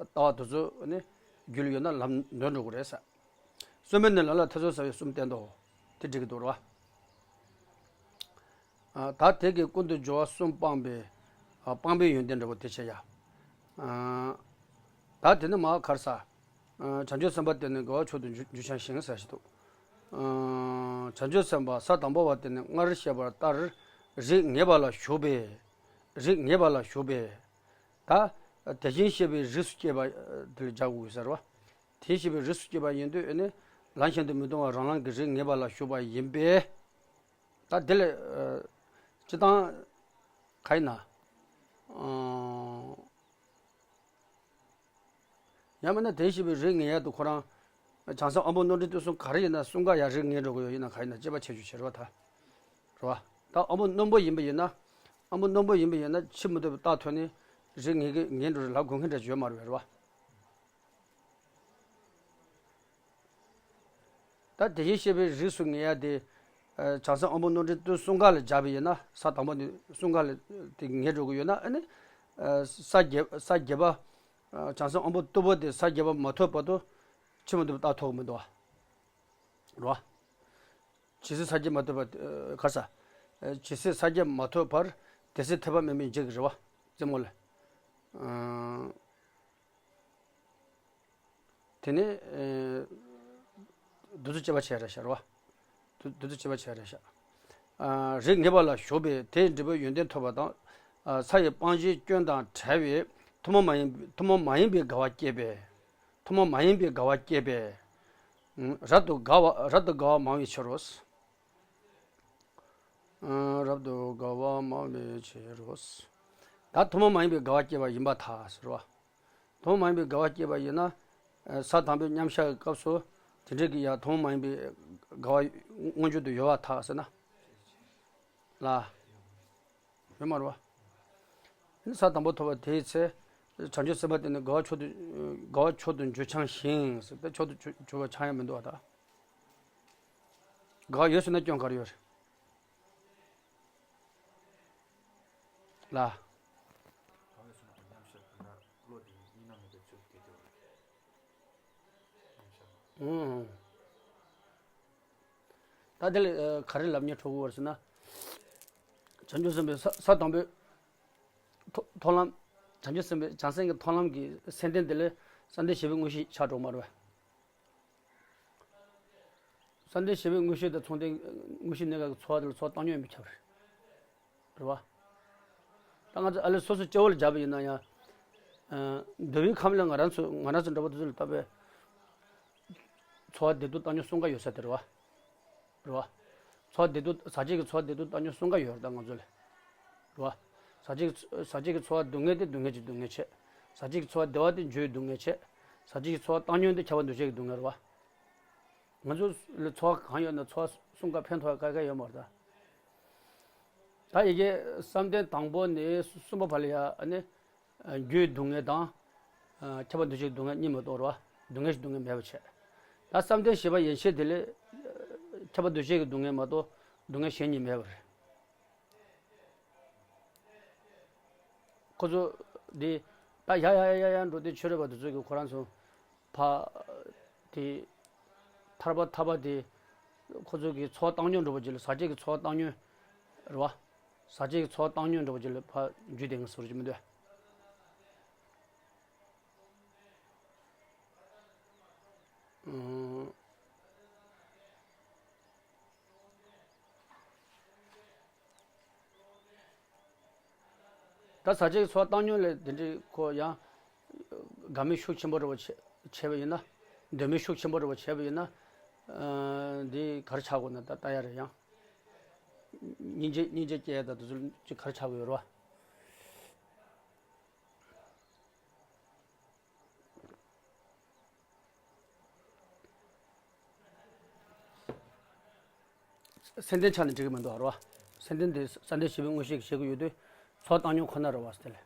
ལྟ་བ་དེ་ཚོ་ནི་རྒྱུད་ལ་ཡོད་ན་ལམ་ནོར་འགྲོ་གི་རེད་ཟེར། གསོལ་མེད་ནི་ལམ་ལ་ཐེ་ཚོམ་ཟ་བའི་གསུམ་བསྟན་ཏོ། དེ་འགྲིག་གི་འདུག་རེད་བ། ཨ། ད་དེ་གིས་ཀུན་ཏུ་སྦྱོར་བ་གསུམ་སྤངས་པའི། ཨ། སྤངས་པའི་ཡོན་ཏན་འདྲ་པོ་དེ་བྱས་ཡ། ཨ། ད་དེ་ནི་མར་ག་རེ་ཟ། ཨ། བྱང་ཆུབ་སེམས་དཔའ་དེ་ནི་དགེ་བ་མཆོག་ཏུ་འགྱུར་འགྱུར་བྱ་ཞིང་ཟེར་ཞིག་འདུག་ཨ། བྱང་ཆུབ་སེམས་དཔའ་ས་དང་པོ་བ་དེ་ནི་སྔར་བཤད་པ་ལྟར་རིགས་ངེས་པ་ལ་ཞུགས་པས། རིགས་ངེས་པ་ལ་ཞུགས་པས། ད་དེ་བཞིན་གཤེགས་པའི་རིགས་སུ་སྐྱེས་པ་དེ་ལ་སྦྱར་དགོས་ཟེར་བ། དེ་བཞིན་གཤེགས་པའི་རིགས་སུ་སྐྱེས་པ་ཡིན་དུས་ཨ་ནི་ལམ་གཞན་དུ་མི་ལྟུང་བར་རང་ལམ་གྱི་རིགས་ངེས་པ་ལ་ཞུགས་པ་ཡིན་པས། ད་དེ་ལས་ཨ། སྤྱིར་བཏང་ག་ཡིན་ན། ཨ། ཡང་མིན་ན་དེ་བཞིན་གཤེགས་པའི་རིགས་ངེས་ཡ་དེ་ཁོ་རང་། བྱང་སེམས་དབང་པོ་རྣོ་འགྲིབ་ཏུ་གསུམ་ག་རེ་ཡིན་ན་གསུམ་ཀ་ཡང་རིགས་ངེས་འགྲོ་གི་ཡོད་ཡིན་ན་ག་ཡིན་ན་དཔྱད་པ་བྱེད་རྒྱུ་བྱེད་རོགས་ད། རེད་བ། ད་དབང་པོ་རྣོན་པོ་ཡིན་པ་ཡིན་ན། དབང་པོ་རྣོན་པོ་ཡིན་པ་ཡིན་ན་ཕྱིར་མི་ལྡོག་པའི་རྟགས་ཐོན་ནས་རིགས་ངེས་ཀྱི་ངེས་འགྲོ་རེད་ལབ་དགོས་མཁན་འདྲ་ཡོད་མ་རེད་བ། རེད་བ། ད་དེ་བཞིན་གཤེགས་པའི་རིགས་སུ་ངེས་ཡ་དེ། ཨ། བྱང་སེམས་དབང་པོ་རྣོ་འགྲིབ་ཏུ་གསུམ་ཀ་ལ་སྦྱར་བ་ཡིན་ན་ས་དང་པོ་ནི་གསུམ་ཀ་ལ་དེ་ངེས་འགྲོ་གི་ཡོད་ན་ཨ་ནི། ཨ། ས་བརྒྱད་ས་བརྒྱད་པ། ཨ། བྱང་སེམས་དབང་པོ་རྟུལ་པོ་དེ་ས་བརྒྱད་པ་མ་ཐོབ་བར་དུ་ཕྱིར་མི་ལྡོག་པའི་རྟགས་ཐོབ་ཀྱི་མི་འདུག་བ། རེད་བ། ཇི་སྲིད་ས་བརྒྱད་མ་ཐོབ་པར། ཨ། ག་རེ་ཟ། ཨ། ཇི་སྲིད་ས་བརྒྱད་མ་ཐོབ་བར་དེ་སྲིད་ཐོས་པ་མེད་མིན་འཇིག་རེད་བ། རྩེ་མོ་ལ། ཨ། དེ་ནས། ཨ། འདི་ཚོ་དཔྱད་པ་བྱས་རེད་ཤག་རེད་བ། འདི་འདི་ཚོ་དཔྱད་པ་བྱས་རེད་ཤག་ཨ། རིགས་ངེས་པ་ལ་ཞུགས་པས་དེའི་འབྲས་བུའི་ཡོན་ཏན་ཐོབ་པ་དང་། ཨ། ས་ཡི་སྤང་བྱའི་སྐྱོན་དང་བྲལ་བས་ཐུན་མོང་མ་ཡིན་ཐུན་མོང་མ་ཡིན་པའི་དགའ་བ་སྐྱེས་པས། ཐུན་མོང་མ་ཡིན་པའི་དགའ་བ་སྐྱེས་པས། ཨ། རབ་ཏུ་དགའ་བ་རབ་ཏུ་དགའ་བ་མང་བའི་ཕྱིར་རོ། ཨ། རབ་ཏུ་དགའ་བ་མང་བའི་ཕྱིར་རོ། ད་ཐུན་མོང་མ་ཡིན་པའི་དགའ་བ་སྐྱེས་པ་ཡིན་པར་ཐལ་ཟེར་བ། ཐུན་མོང་མ་ཡིན་པའི་དགའ་བ་སྐྱེས་པ་ཡིན་ན། ས་དང་པོའི་མཉམ་བཞག་གི་སྐབས་སུ་དེ་འདྲའི་གི་ཡང་ཐུན་མོང་མ་ཡིན་པའི་དགའ་བ་མངོན་གྱུར་དུ་ཡོད་པར་ཐལ་ཟེར་ན། ལ། ཡོད་མ་རེད་བ། ས་དང་པོ་ཐོབ་པ་དེའི་ཚེ། བྱང་ཆུབ་སེམས་དཔའ་དེ་ནི་དགའ་བ་མཆོག་ཏུ་དགའ་བ་མཆོག་ཏུ་འགྱུར་འཆང་ཞིང་ཟེར་ཏེ་མཆོག་ཏུ་གྱུར་པ་འཆང་ཡ་མི་འདུག་བ་ད། དགའ་བ་ཡོད་ཟེར་ན་སྐྱོན་ག་རེ་ཡོད་རེད། ལ། ཨང་། ད་དེ་ལ་ག་རེ་ལབ་སྙིང་བྲོ་གི་ཡོད་ཟེར་ན། བྱང་ཆུབ་སེམས་དཔའི་ས་ས་དང་པོའི་མཐོ་མཐོང་ལམ། བྱང་ཆུབ་སེམས་དཔའི་བྱང་སེམས་ཀྱི་མཐོང་ལམ་གྱི་སེམས་རྟེན་དེ་ལ་བསམ་གཏན་བཞི་པའི་དངོས་གཞི་ཆགས་འགྲོ་མ་རེད་པས། བསམ་གཏན་བཞི་པའི་དངོས་གཞི་དང་མཚུངས་ལྡན་དངོས་གཞི་གནས་སྐབས་ཀྱི་ཚོར་བ་དེ་ལ་ཚོར་བ་བཏང་སྙོམས་མི་ཁྱབ་རེད། རེད་བ། ད་ང་ཚོ་ཨ་ལས་སོ་སོ་སྐྱེ་བོ་ལ་སྦྱར་བ་ཡིན་ན་ཡང་། འདོད་པའི་ཁམས་ལ་ང་རང་ཚོ་ང་རང་ཚོ་འདྲ་པོ་དེ་ཚོ་ལ་ལྟ་བས། ཚོར་བ་བདེ་སྡུག་བཏང་སྙོམས་གསུམ་ཀ་ཡོད་ས་དེ་རེད་བ། རེད་བ། ཚོར་བ་བདེ་སྡུག་ཟག་བཅས་ཀྱི་ཚོར་བ་བདེ་སྡུག་བཏང་སྙོམས་གསུམ་ཀ་ཡོད་རེད་ད་ང་ཚོ་ལ། རེད་བ། ཟག་བཅས་ཀྱི་ཟག་བཅས་ཀྱི་ཚོར་བ་སྡུག་བསྔལ་དེ་སྡུག་བསྔལ་གྱི་སྡུག་བསྔལ་བྱས། ཟག་བཅས་ཀྱི་ཚོར་བ་བདེ་བ་དེ་འགྱུར་བའི་སྡུག་བསྔལ་བྱས། ཟག་བཅས་ཀྱི་ཚོར་བ་བཏང་སྙོམས་དེ་ཁྱབ་པ་འདུ་བྱེད་ཀྱི་སྡུག་བསྔལ་རེད་བ། ང་ཚོ་ལ་ཚོར་བ་གང་ཡོད་ན་ཚོར་བ་གསུམ་ཀ་ཕན་ཐོགས་ཡ་ག་ག་ཡོད་མ་རེད་ད། ད་ཡི་གེ་བསམ་གཏན་དང་པོ་ནས་གསུམ་པ་བར་ལ་ཡ་ཨ་ནི། རྒྱུའི་སྡུག་བསྔལ་དང་། ཁྱབ་པ་འདུ་བྱེད་ཀྱི་སྡུག་བསྔལ་གཉིས་མ་གཏོགས་རེད་བ། སྡུག་བསྔལ་ཞིག་སྡུག་བསྔལ་མེད་པ་བྱས། ད་བསམ་གཏན་བཞི་པ་ཡན་ཆད་དེ་ལས། ཁྱབ་པ་འདུ་བྱེད་ཀྱི་སྡུག་བསྔལ་མ་གཏོགས་སྡུག་བསྔལ་གཞན་གཉིས་མེད་པ་རེད། ཁོ་ཚོ་འདི་ད་ཡ་ཡ་ཡ་ཡ་འགྲོ་དུས་ཆོས་རེད་པ་དེ་ཚོ་གི་ཁོ་རང་ཚོ་ཕ་དེ་ཐར་པ་ཐར་པ་དེ་ཁོ་ཚོ་གི་ཚོགས་བཏང་སྙོམས་འགྲོ་པ་ཅིག་ལ་ཟག་བཅས་ཀྱི་ཚོགས་བཏང་སྙོམས་རེད་བ། ཟག་བཅས་ཀྱི་ཚོགས་བཏང་སྙོམས་འགྲོ་པ་ཅིག་ལ་ཕ་རྒྱུད་ལྡན་གྱི་ཟུར་ཅིག་མི་འདུག་ཨང་། ད་ཟག་བཅས་ཀྱི་ཚོགས་བཏང་སྙོམས་ལས་དེ་འདྲའི་ཁོ་ཡང་། དགའ་མོས་ཤུགས་ཆེན་པོ་རེ་བ་བྱས་བྱས་པ་ཡིན་ན། འདོད་མོས་ཤུགས་ཆེན་པོ་རེ་བ་བྱས་པ་ཡིན་ན། ཨ། འདི་ག་རེ་ཆགས་དགོས་ན་ད་ལྟ་ཡ་རེད་ཡང་། སྙིང་རྗེ་སྙིང་རྗེ་སྐྱེ་ཡ་ད་དེ་ཚོ་ཅིག་ག་རེ་ཆགས་དགོས་ཡོད་རེད་བ། སེམས་ལྡན་ཆ་ནས་འགྲིག་གི་མི་འདུག་རོ། སེམས་ལྡན་དེ་བསམ་གཏན་བཞི་པའི་དངོས་གཞི་བྱེད་ཀྱི་ཡོད་དུས་ཚོགས་བཏང་སྙོམས་ཁོ་ན་རེད་བ་ཟེར་ལེ།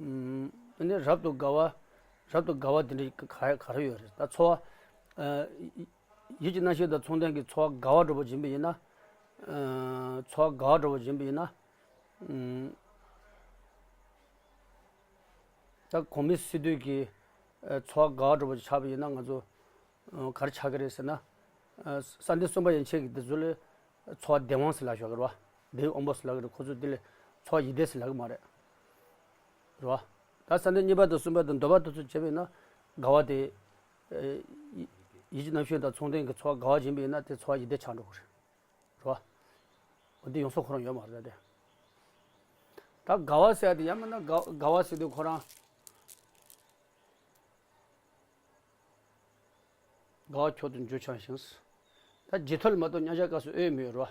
ཨུམ། ཨ་ནི་རབ་ཏུ་དགའ་བ། རབ་ཏུ་དགའ་བ་དེ་འདྲ་ག་ག་རེ་ཡོད་རེད་ད་ཚོགས། ཨ། ཡིད་ཀྱི་རྣམ་ཤེས་དང་མཚུངས་ལྡན་གྱི་ཚོགས་དགའ་བ་འགྲོ་བ་སྦྱིན་པ་ཡིན་ན། ཨ། ཚོགས་དགའ་བ་འགྲོ་བ་སྦྱིན་པ་ཡིན་ན། ཨུམ། ད་གོང་མའི་སི་ཏུ་གི་ཚོགས་དགའ་བ་འགྲོ་བ་ཆགས་པ་ཡིན་ན་ང་ཚོ་ག་རེ་ཆགས་ཀྱི་རེད་ཟེར་ན། བསམ་གཏན་གསུམ་པ་ཡན་ཆད་ཀྱི་དེ་ཚོ་ལ་ཚོགས་བདེ་དབང་ཟེར་ལབ་ཞོག་གི་རེད་བ། བདེ་བའི་དབང་པོ་ཟེར་ལབ་ཀྱི་རེད། ཁོ་ཚོ་དེ་ལ་ཚོགས་ཡིད་བདེ་ཟེར་ལབ་ཀྱི་མ་རེད། རེད་བ། ད་བསམ་གཏན་གཉིས་པ་དང་གསུམ་པ་དང་འདོད་པ་དེ་ཚོ་བྱས་པ་ཡིན་ན་དགའ་བ་དེ། ཡིད་ཀྱི་རྣམ་ཤེས་དང་མཚུངས་ལྡན་གྱི་ཚོགས་དགའ་བ་སྦྱིན་པ་ཡིན་ན་དེ་ཚོགས་ཡིད་བདེ་ཆགས་འགྲོ་གི་རེད། རེད་བ། འོ་དེ་ཡོང་ས་ཁོ་རང་ཡོད་མ་རེད་དེ། ད་དགའ་བ་ཟེར་ཡ་དེ་ཡང་མིན་ན་དགའ་དགའ་བ་ཟེར་དུས་ཁོ་རང་། དགའ་བ་མཆོག་ཏུ་གྱུར་འཆང་ཞིང་། ད་བརྗེད་ཐོབ་ལ་མ་གཏོགས་མཉམ་བཞག་སྐབས་སུ་འོས་མི་ཡོད་རོ།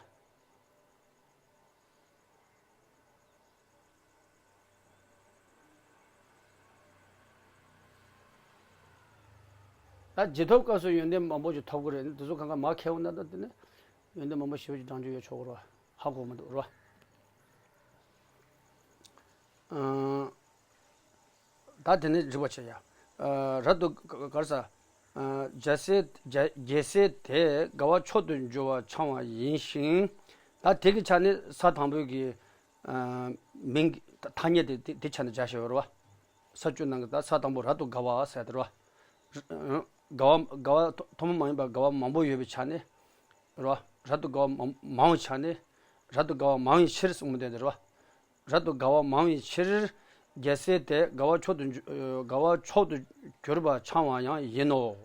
ད་བརྗེད་ཐོབ་སྐབས་སུ་ཡོན་ཏན་མང་པོ་ཞིག་ཐོབ་ཀྱི་རེད། དེ་ཚོ་གང་ག་མར་ཁེལ་འོང་ན་ད་དེ་ནས་ཡོན་ཏན་མང་པོ་ཞེ་པོ་ཅིག་བགྲང་རྒྱུ་ཡོད་ཆོག་གི་རོ། ཧ་གོ་མི་འདུག་རོ། ཨང་། ད་དེ་ནས་འགྲིག་པ་བྱེད་ཡ། ཨ། རབ་ཏུ་ག་ག་རེ་ཟ། ཨ། རྒྱལ་སྲས་རྒྱལ་རྒྱལ་སྲས་དེ་དགའ་བ་མཆོག་ཏུ་གྱུར་པ་འཆང་བ་ཡིན་ཞིང་། ད་དེ་གི་ཆ་ནས་ས་དང་པོའི་གི། ཨ། མིང་གི་ཐ་སྙད་དེ་དེ་དེ་ཆ་ནས་སྦྱར་བཞག་ཡོད་རེད་བ། ས་བཅུ་ནང་གི་ད་ས་དང་པོ་རབ་ཏུ་དགའ་བ་ཟེར་དེ་རེད་བ། དགའ་བ་དགའ་བ་ཐོག་མ་མ་ཡིན་པར་དགའ་བ་མང་པོ་ཡོད་པའི་ཆ་ནས། རེད་བ། རབ་ཏུ་དགའ་བ་མང་མང་བའི་ཆ་ནས། རབ་ཏུ་དགའ་བ་མང་བའི་ཕྱིར་གསུངས་པ་དེ་རེད་བ། རབ་ཏུ་དགའ་བ་མང་བའི་ཕྱིར། རྒྱལ་སྲས་དེ་དགའ་བ་མཆོག་ཏུ་གྱུར་དགའ་བ་མཆོག་ཏུ་གྱུར་པ་འཆང་བ་ཡང་ཡིན་ནོ། ད་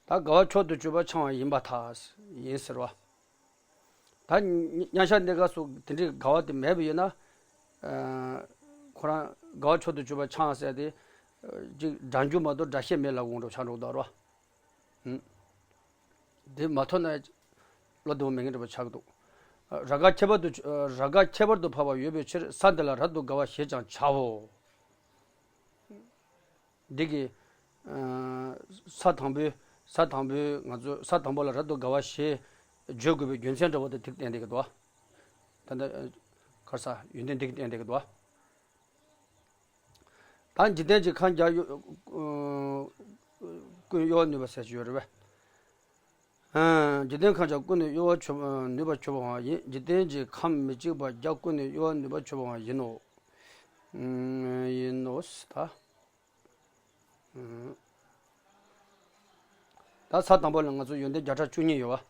དགའ་བ་མཆོག་ཏུ་གྱུར་པ་འཆང་བ་ཡིན་པར་ཐལ། ཡིན་ཟེར་བ། ད་མཉམ་བཞག་གནས་སྐབས་སུ་དེ་འདྲའི་དགའ་བ་དེ་མེད་པ་ཡིན་ན། ཁོ་རང་དགའ་བ་མཆོག་ཏུ་གྱུར་པ་འཆང་ཟེར་ཏེ། ཅིག་སྒྲ་འཇུག་མ་གཏོགས་སྒྲ་བཤད་མེད་ལབ་དགོས་འགྲོ་ཆགས་འགྲོ་གདའ་རོ། འདི་མ་ཐོས་ན་བློ་བདེ་བོ་མེད་མཁན་འདྲ་པོ་ཆགས་ཀྱི་འདུག་རབ་དགའ་ཁྱད་པར་དུ་རབ་དགའ་ཁྱད་པར་དུ་འཕགས་པ་ཡོད་པའི་ཕྱིར་ས་འདི་ལ་རབ་ཏུ་དགའ་བ་ཞེས་ཀྱང་བྱའོ། འདི་གི་ས་དང་པོའི་ས་དང་པོའི་ང་ཚོ་ས་དང་པོ་ལ་རབ་ཏུ་དགའ་བ་ཞེས་བརྗོད་དགོས་པའི་རྒྱུ་མཚན་འདྲ་པོ་དེ་ཐིག་བསྟན་འདུག་གི་འདུག་ད་ལྟ་གར་ས་ཡོན་ཏན་འདི་གི་བསྟན་འདུག་གི་འདུག་ད་འཇིག་རྟེན་གྱི་ཁམས་བརྒྱ་གཡོ། ཀུན་གཡོ་བར་ནུས་པ་ཟེར་གྱི་ཡོད་རེད་པས། འཇིག་རྟེན་ཁམས་བརྒྱ་ཀུན་ནས་གཡོ་བར་གྱུར་ནུས་པ་གྱུར་པའང་ཡིན། འཇིག་རྟེན་གྱི་ཁམས་མི་གཅིག་པ་བརྒྱ་ཀུན་ནས་གཡོ་བར་ནུས་པ་གྱུར་པའང་ཡིན་ནོ། ཡིན་ནོ་ད། ད་ས་དང་པོ་ལ་ང་ཚོ་ཡོན་ཏན་བརྒྱ་ཕྲག་བཅུ་གཉིས་ཡོད་པ།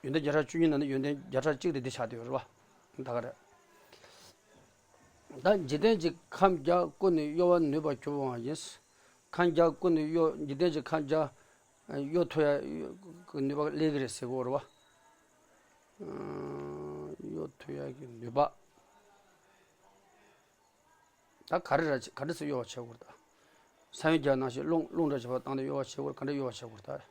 ཡོན་ཏན་བརྒྱ་ཕྲག་བཅུ་གཉིས་ནང་ནས་ཡོན་ཏན་བརྒྱ་ཕྲག་གཅིག་དེ་འདི་ཆགས་བསྡད་ཡོད་རེད་པ། ད་ག་རེད། ད་འཇིག་རྟེན་གྱི་ཁམས་བརྒྱ་ཀུན་ནས་གཡོ་བར་ནུས་པ་གྱུར་པའང་ཡིན། ཁམས་བརྒྱ་ཀུན་ནས་གཡོ། འཇིག་རྟེན་གྱི་ཁམས་བརྒྱ་གཡོ་ཐུབ་ཡ་གི་ནུས་པ་སླེབས་ཀྱི་རེད་ཟེར་གྱི་ཡོད་རེད་པ། གཡོ་ཐུབ་ཡ་གི་ནུས་པ། ད་ག་རེ་ར་ག་འདྲ་སེ་གཡོ་བ་བྱེད་དགོས་རེད་ད། ས་ཡོམ་རྒྱག་ནང་བཞིན་རླུང་རླུང་འདྲ་བྱེད་པ་བཏང་སྟེ་གཡོ་བ་བྱེད་དགོས་རེད། ག་འདྲ་གཡོ་བ་བྱེད་དགོས་རེད་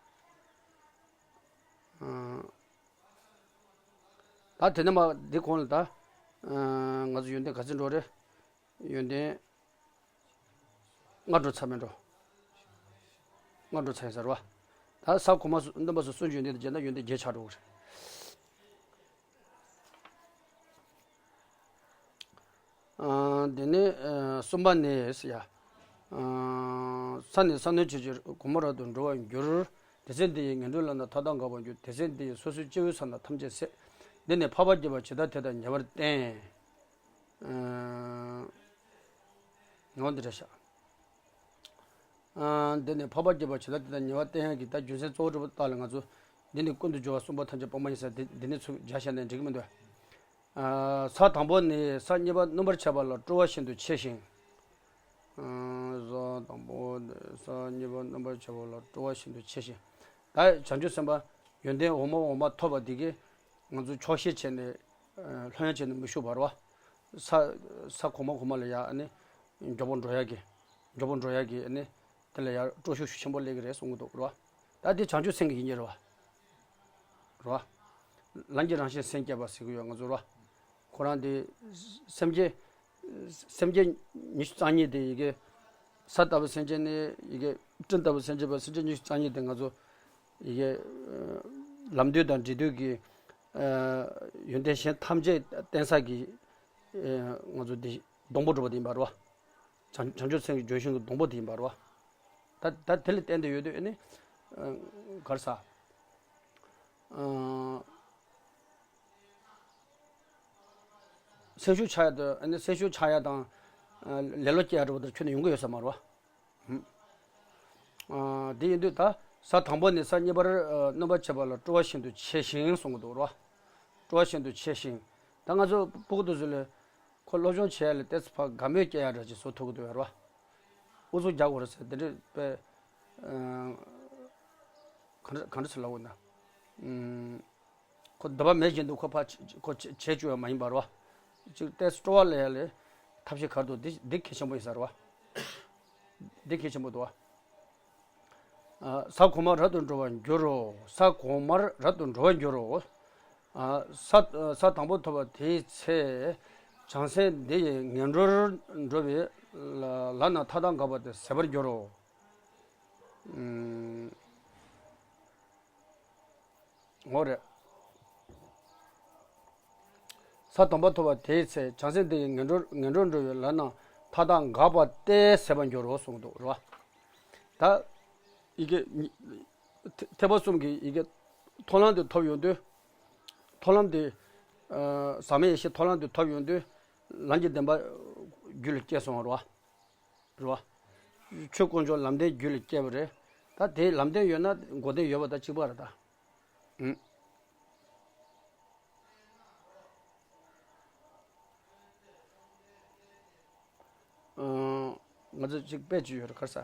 ད། ད་དེ་ནས་མ་འདི་གོང་ལ་ད། ང་ཚོ་ཡོན་ཏན་ག་ཚོད་འགྲོ་རེད། ཡོན་ཏན་ལྔ་འགྲོ་ཚར་མེད་འགྲོ། ལྔ་འགྲོ་ཚར་ཡིན་ཟེར་བ། ད་ས་གོང་མ་སུ་སྣོན་པ་སུ་སུན་འབྱིན་ཏེ་བརྒྱད་ན་ཡོན་ཏན་བརྒྱད་ཆགས་འགྲོ་གི་རེད། ཨ། དེ་ནས་ཨ་གསུམ་པ་ནས་ཡ། ཨ། ས་ནི་ས་གནོན་བྱེད་ཀྱི་གོང་མ་རབ་ཏུ་འགྲོ་བར་འགྱུར། དེ་ཚེ་འདི་ཡི་ངན་འགྲོའི་ལམ་སྣ་མཐའ་དག་འགག་པར་འགྱུར། དེ་ཚེ་འདི་ཡི་སོ་སོའི་སྐྱེ་བོའི་ས་སྣ་ཐམས་ཅད་ཟད། འདི་ནི་འཕགས་པ་དགྱེས་པ་ཇི་ལྟར་དེ་དང་ཉེ་བར་བསྟན། ཨ། འོ་འདི་འདྲ་བཞག་ཨ། འདི་ནི་འཕགས་པ་དགྱེས་པ་ཇི་ལྟར་དེ་དང་ཉེ་བར་བསྟན་ཡག་གི་ད་རྒྱུ་མཚན་གཙོ་བོ་གྲུབ་པ་ལྟར་ལ་ང་ཚོ་འདི་ནི་ཀུན་ཏུ་སྦྱོར་བ་གསུམ་པོ་ཐམས་ཅད་སྤངས་པ་ཡིན་ཟེར་འདི་འདི་ནི་ཚུར་སྦྱར་བཞག་ན་འགྲིག་གི་མི་འདུག་ཨ། ས་དང་པོ་ནི་ས་གཉིས་པ་སྣུམ་པར་བྱས་པ་ལ་སྤྲོ་བ་ཤིན་ཏུ་ཆེ་ཞིང་། ཨ། ས་དང་པོ་ནི་ས་གཉིས་པ་སྣུམ་པར་བྱས་པ་ལ་སྤྲོ་བ་ཤིན་ཏུ་ཆེ་ཞིང་། ད་བྱང་ཆུབ་སེམས་དཔའ་ཡོན་ཏན་འོག་མ་འོག་མ་ཐོབ་པ་འདི་གིས་ང་ཚོ་ཆོག་ཤེས་བྱས་ནས་ལྷོད་ཡངས་བྱས་ནས་མི་བཞུགས་པ་རེད་བ། ས་ས་གོང་མ་གོང་མ་ལ་ཡ་ཨ་ནི་མགྱོགས་པོ་འགྲོ་ཡག་གི་མགྱོགས་པོ་འགྲོ་ཡག་གི་ཨ་ནི་དེ་ལ་ཡ་སྤྲོ་ཤུགས་ཤུགས་ཆེན་པོ་སླེབས་ཀྱི་རེད་གསུང་གི་འདུག་རེད་བ། ད་འདི་བྱང་ཆུབ་སེམས་ཀྱི་ཡིན་གྱི་རེད་བ། རེད་བ། ལམ་གྱི་རང་བཞིན་སེམས་བསྐྱེད་པ་ཟེར་གྱི་ཡོད་ང་ཚོ་རེད་བ། ཁོ་རང་འདི་སེམས་བསྐྱེད་སེམས་བསྐྱེད་ཉི་ཤུ་རྩ་གཉིས་དེ་ཡི་གེ་ས་ལྟ་བུ་སེམས་བསྐྱེད་ནི་ཡི་གེ་སྤྲིན་ལྟ་བུ་སེམས་བསྐྱེད་པ་སེམས་བསྐྱེད་ཉི་ཤུ་རྩ་གཉིས་དེ་ང་ཚོ་ཡི་གེ་ལམ་དུས་དང་འབྲས་དུས་ཀྱི་ཡོན་ཏན་གཞན་ཐམས་ཅད་བསྟན་ས་གི་ང་ཚོ་འདི་སྡོང་པོ་གྲུབ་པ་དེ་ཡིན་པ་རེད་བ། བྱང་བྱང་ཆུབ་སེམས་ཀྱི་ལྗོན་ཤིང་གི་སྡོང་པོ་དེ་ཡིན་པ་རེད་བ། ད་ད་དེ་ལ་བརྟེན་ཏེ་ཡོད་དུས་ཨ་ནི་ག་རེ་ཟ། སེམས་ཤུགས་ཆག་ཡ་དང་ཨ་ནི་སེམས་ཤུགས་ཆག་ཡ་དང་ལེ་ལོ་སྐྱེ་ཡ་འདྲ་བོ་དེ་ཁྱོན་ནས་ཡོང་གི་ཡོད་ས་མ་རེད་བ། དེ་ཡིན་དུས་ད་ས་དང་པོ་ནས་ས་གཉིས་པར་སྣོན་པར་བྱེད་པ་ལ་སྤྲོ་བ་ཤིན་ཏུ་ཆེ་ཞིང་གསུང་གི་འདུག་རེད་བ། སྤྲོ་བ་ཤིན་ཏུ་ཆེ་ཞིང་། ད་ང་ཚོ་སྤུ་གུ་དེ་ཚོ་ལ་ཁོ་སློབ་སྦྱོང་བྱེད་ཡ་ལ་ཏོག་ཙམ་ཕར་དགའ་མོས་སྐྱེ་ཡ་འདྲ་ཅིག་བཟོ་ཐུབ་ཀྱི་འདུག་རེད་བ། ཨུ་ཚུགས་རྒྱག་དགོས་རེད་ཟེར་དེ་འདྲས་དཔེ་ག་འདྲ་ག་འདྲ་ཟེར་ལབ་དགོས་ན། ཁོ་འདོད་པ་མེད་བཞིན་དུ་ཁོ་ཕར་ཁོ་བྱེད་བཅུག་ཡ་མ་ཡིན་པ་རེད་བ། ཅིག་ཏོག་ཙམ་སྤྲོ་བ་སླེབས་ཡ་ལ་ཐབས་ཤེས་ག་རེ་འདུག་འདི་འདི་གལ་ཆེན་པོ་ཡིན་ས་རེད་བ། འདི་གལ་ཆེན་པོ་འདུག་བ། ས་གོང་མར་རབ་ཏུ་འགྲོ་བར་འགྱུར་རོ། ས་གོང་མར་རབ་ཏུ་འགྲོ་བར་འགྱུར་རོ། ས་ས་དང་པོ་ཐོབ་པ་དེའི་ཚེ། བྱང་སེམས་འདི་ཡི་ངན་འགྲོར་འགྲོ་བའི་ལ་ལམ་སྣ་མཐའ་དག་འགག་པ་དེ་ཟད་པར་འགྱུར་རོ། འོ་རེད། ས་དང་པོ་ཐོབ་པ་དེའི་ཚེ་བྱང་སེམས་དེ་ཡི་ངན་འགྲོར་ངན་འགྲོར་འགྲོ་བའི་ལམ་རྣམས་མཐའ་དག་འགག་པ་སྟེ་ཟད་པར་འགྱུར་རོ་གསུངས་འདུག་རེད་བ། ད་ཡི་གེ་ཐེག་པ་གསུམ་གྱི་ཡི་གེ་མཐོང་ལམ་དེ་ཐོབ་ཡོང་དུས། མཐོང་ལམ་དེ་ཟག་མེད་ཡེ་ཤེས་མཐོང་ལམ་དེ་ཐོབ་ཡོང་དུས། ལམ་གྱི་བདེན་པ་རྒྱུད་ལ་སྐྱེས་སོང་བ་རེད་བ། རེད་བ། ཆོས་དཀོན་མཆོག་ལམ་བདེན་རྒྱུད་ལ་སྐྱེས་པ་རེད། ད་དེ་ལམ་བདེན་ཡོད་ན་འགོག་བདེན་ཡོད་པ་དང་གཅིག་པ་རེད་ད། ཨུམ། ང་ཚོ་གཅིག་དཔེ་གཅིག་ཡོད་རེད་ག་རེ་ཟ།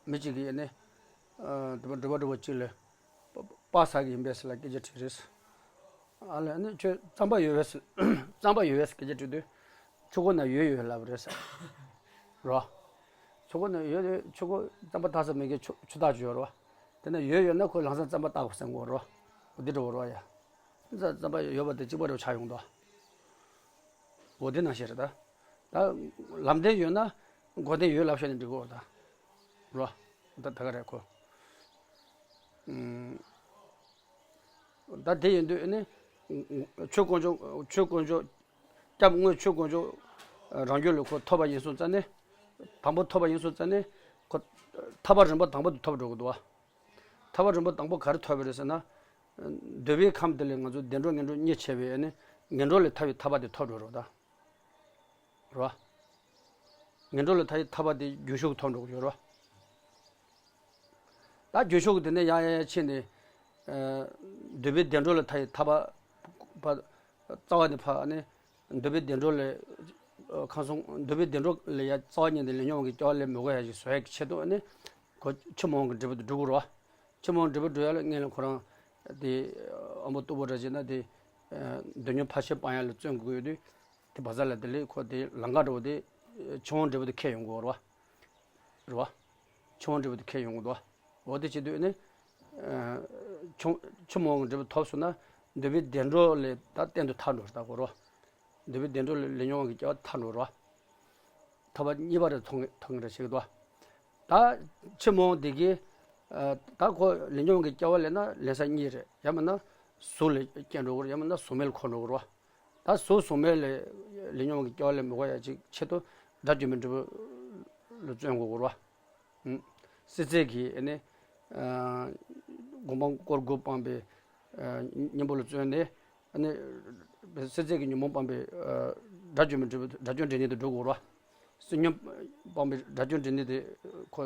མི་གཅིག་གིས་ནི། དེ་པ་འགྲུལ་པ་འགྲོ་བ་གཅིག་ལ། པ་པ་ཟ་གི་ཡིན་པས་ཟེར་ལ་སྐད་ཆ་དྲིས་རེད། ཨ་ལས་ནི་ཁྱོད་རྩམ་པ་ཡོད་པས་ཟེར། རྩམ་པ་ཡོད་པས་ཟེར་སྐད་ཆ་དྲིས་དུས། ཆུ་ཁོལ་ན་ཡོད་ཡོད་ལབ་རེད་ཟེར། རོ། ཆུ་ཁོལ་ན་ཡོད་ཡོད་ཆུ་ཁོལ་རྩམ་པ་འཐག་ས་མེད་མཁན་ཆུ་ཆུ་འཐག་ཆུ་ཡོད་རོ། དེ་ན་ཡོད་ཡོད་ན་ཁོས་ལམ་སང་རྩམ་པ་བཏགས་པ་ཟེར་དགོས་རོ། འོ་འདི་འདྲ་བོ་རོ་ཡ། རྩམ་པ་ཡོད་པ་དེ་གཅིག་པ་རེ་ཆགས་ཡོང་དོ། འོ་དེ་ནང་བཞིན་རེད་ད། ད་ལམ་བདེན་ཡོད་ན་འགོག་བདེན་ཡོད་ལབ་བཤད་ནས་འགྲིག་གོ་ད། རོ། ད་ད་ག་རེད་ཁོ། ཨུམ། ད་དེ་ཡིན་དུས་ནི། ཆོས་དཀོན་མཆོག་ཆོས་དཀོན་མཆོག་སྐྱབས་དངོས་ཆོས་དཀོན་མཆོག་རང་རྒྱུད་ལ་ཁོ་ཐོབ་པ་ཡིན་སོང་ཙང་ནི། དང་པོ་ཐོབ་པ་ཡིན་སོང་ཙང་ནི། ཁོ། ཐར་པ་རིམ་པ་དང་པོ་དེ་ཐོབ་འགྲོ་གི་འདུག་བ། ཐར་པ་རིམ་པ་དང་པོ་ག་རེ་ཐོབ་པ་རེད་ཟེར་ན། འདོད་པའི་ཁམས་དེ་ལས་ང་ཚོ་བདེ་འགྲོ་ངན་འགྲོ་གཉིས་ཕྱེ་བའི་ནི་ངན་འགྲོ་ལས་ཐར་བའི་ཐར་པ་དེ་ཐོབ་འགྲོ་རོགས་ད། རོ། ངན་འགྲོ་ལས་ཐར་བའི་ཐར་པ་དེ་རྒྱུན་ཞུགས་ཐོབ་འགྲོ་གི་ཡོད་རོ། ད་རྒྱུན་ཞུགས་དེ་ནས་ཡང་ཡང་ཡང་ཕྱིན་ནས། འདོད་པའི་བདེ་འགྲོ་ལས་ཐར་བའི་ཐར་པ། རྩ་བ་ནས་ཕར་ནི། འདོད་པའི་བདེ་འགྲོ་ལས། ཁམས་གསུམ་འདོད་པའི་བདེ་འགྲོ་ལས་ཡ་རྩ་བ་ཉིད་ནས་ལས་ཉོན་གྱི་སྐྱེ་བ་ལེན་མི་དགོས་ཡ་ཞིག་བཟོ་ཡ་གི་ཆེད་དུ་ནི། ཁོ་ཆུ་མོ་གི་འབྲས་བུ་དེ་སྒྲུབ་དགོས་རེད་བ། ཆུ་མོ་འབྲས་བུ་སྒྲུབ་ཡ་ལ་སྔོན་ལ་ཁོ་རང་། དེ། ཨ་མོ་སྟུག་པོ་འདྲ་བྱས་ན་དེ། འདོད་ཉོན་ཕར་ཕྱིར་སྤང་ཡ་ལ་བརྩོན་དགོས་ཡོད་དུས། དེ་བ་ཟ་ལ་དེ་ལས་ཁོ་དེ་ལམ་ཁ་འགྲོ་བ་དེ། ཆུ་བོ་འབྲས་བུ་དེ་ཁེལ་ཡོང་གི་ཡོད་རེད་བ། རེད་བ། ཆུ་བོ་འབྲས་བུ་དེ་ཁེལ་ཡོང་གི་འདུག་བ། འོ་དེ་བྱེད་དུས་ནི། ཆུ་ཆུ་མོ་འབྲས་བུ་ཐོབ་སོང་ན། འདོད་པའི་བདེ་འགྲོ་ལས་ད་གཏན་དུ་ཐར་འགྲོ་རེད་ད་གོ་རོ། འདོད་པའི་བདེ་འགྲོ་ལས་ལས་མྱོང་བའི་སྐྱེ་བ་ཐར་འགྲོ་རོ། ཐར་པ་གཉིས་པ་རེ་མཐོང་མཐོང་གི་རེ་ཞིག་འདུག་ད་ཆུ་མོ་འདི་གིས། ད་ཁོ་ལས་མྱོང་གི་སྐྱེ་བ་ལེན་ན་ལེན་ས་གཉིས་རེད། ཡང་མིན་ན་གཟུགས་ལ་སྐྱེ་འགྲོ་གི་རེད། ཡང་མིན་ན་གཟུགས་མེད་ལ་འཁོར་འགྲོ་གི་རེད་བ། ད་གཟུགས་གཟུགས་མེད་ལ་ལས་མྱོང་གི་སྐྱེ་བ་ལེན་མི་དགོས་ཡ་ཅིག་ཆེད་དུ་དགྲ་བཅོམ་པའི་འབྲས་བུ་ལ་བརྩོན་དགོས་གོ་ར། སྲིད་རྩེ་གི་ཨ་ནི། སྒོམ་སྤང་སྐོར་དགུ་སྤངས་པའི་གཉེན་པོ་ལ་བརྩོན་ནས་ཨ་ནི། སྲིད་རྩེ་གི་ཉོན་མོངས་སྤངས་པའི་དགྲ་བཅོམ་པའི་འབྲས་བུ་དགྲ་བཅོམ་འབྲས་གནས་དུ་འགྲོ་དགོས་ར། སྲིད་ཉོན་སྤངས་པའི་དགྲ་བཅོམ་འབྲས་གནས་དེ་ཁོ་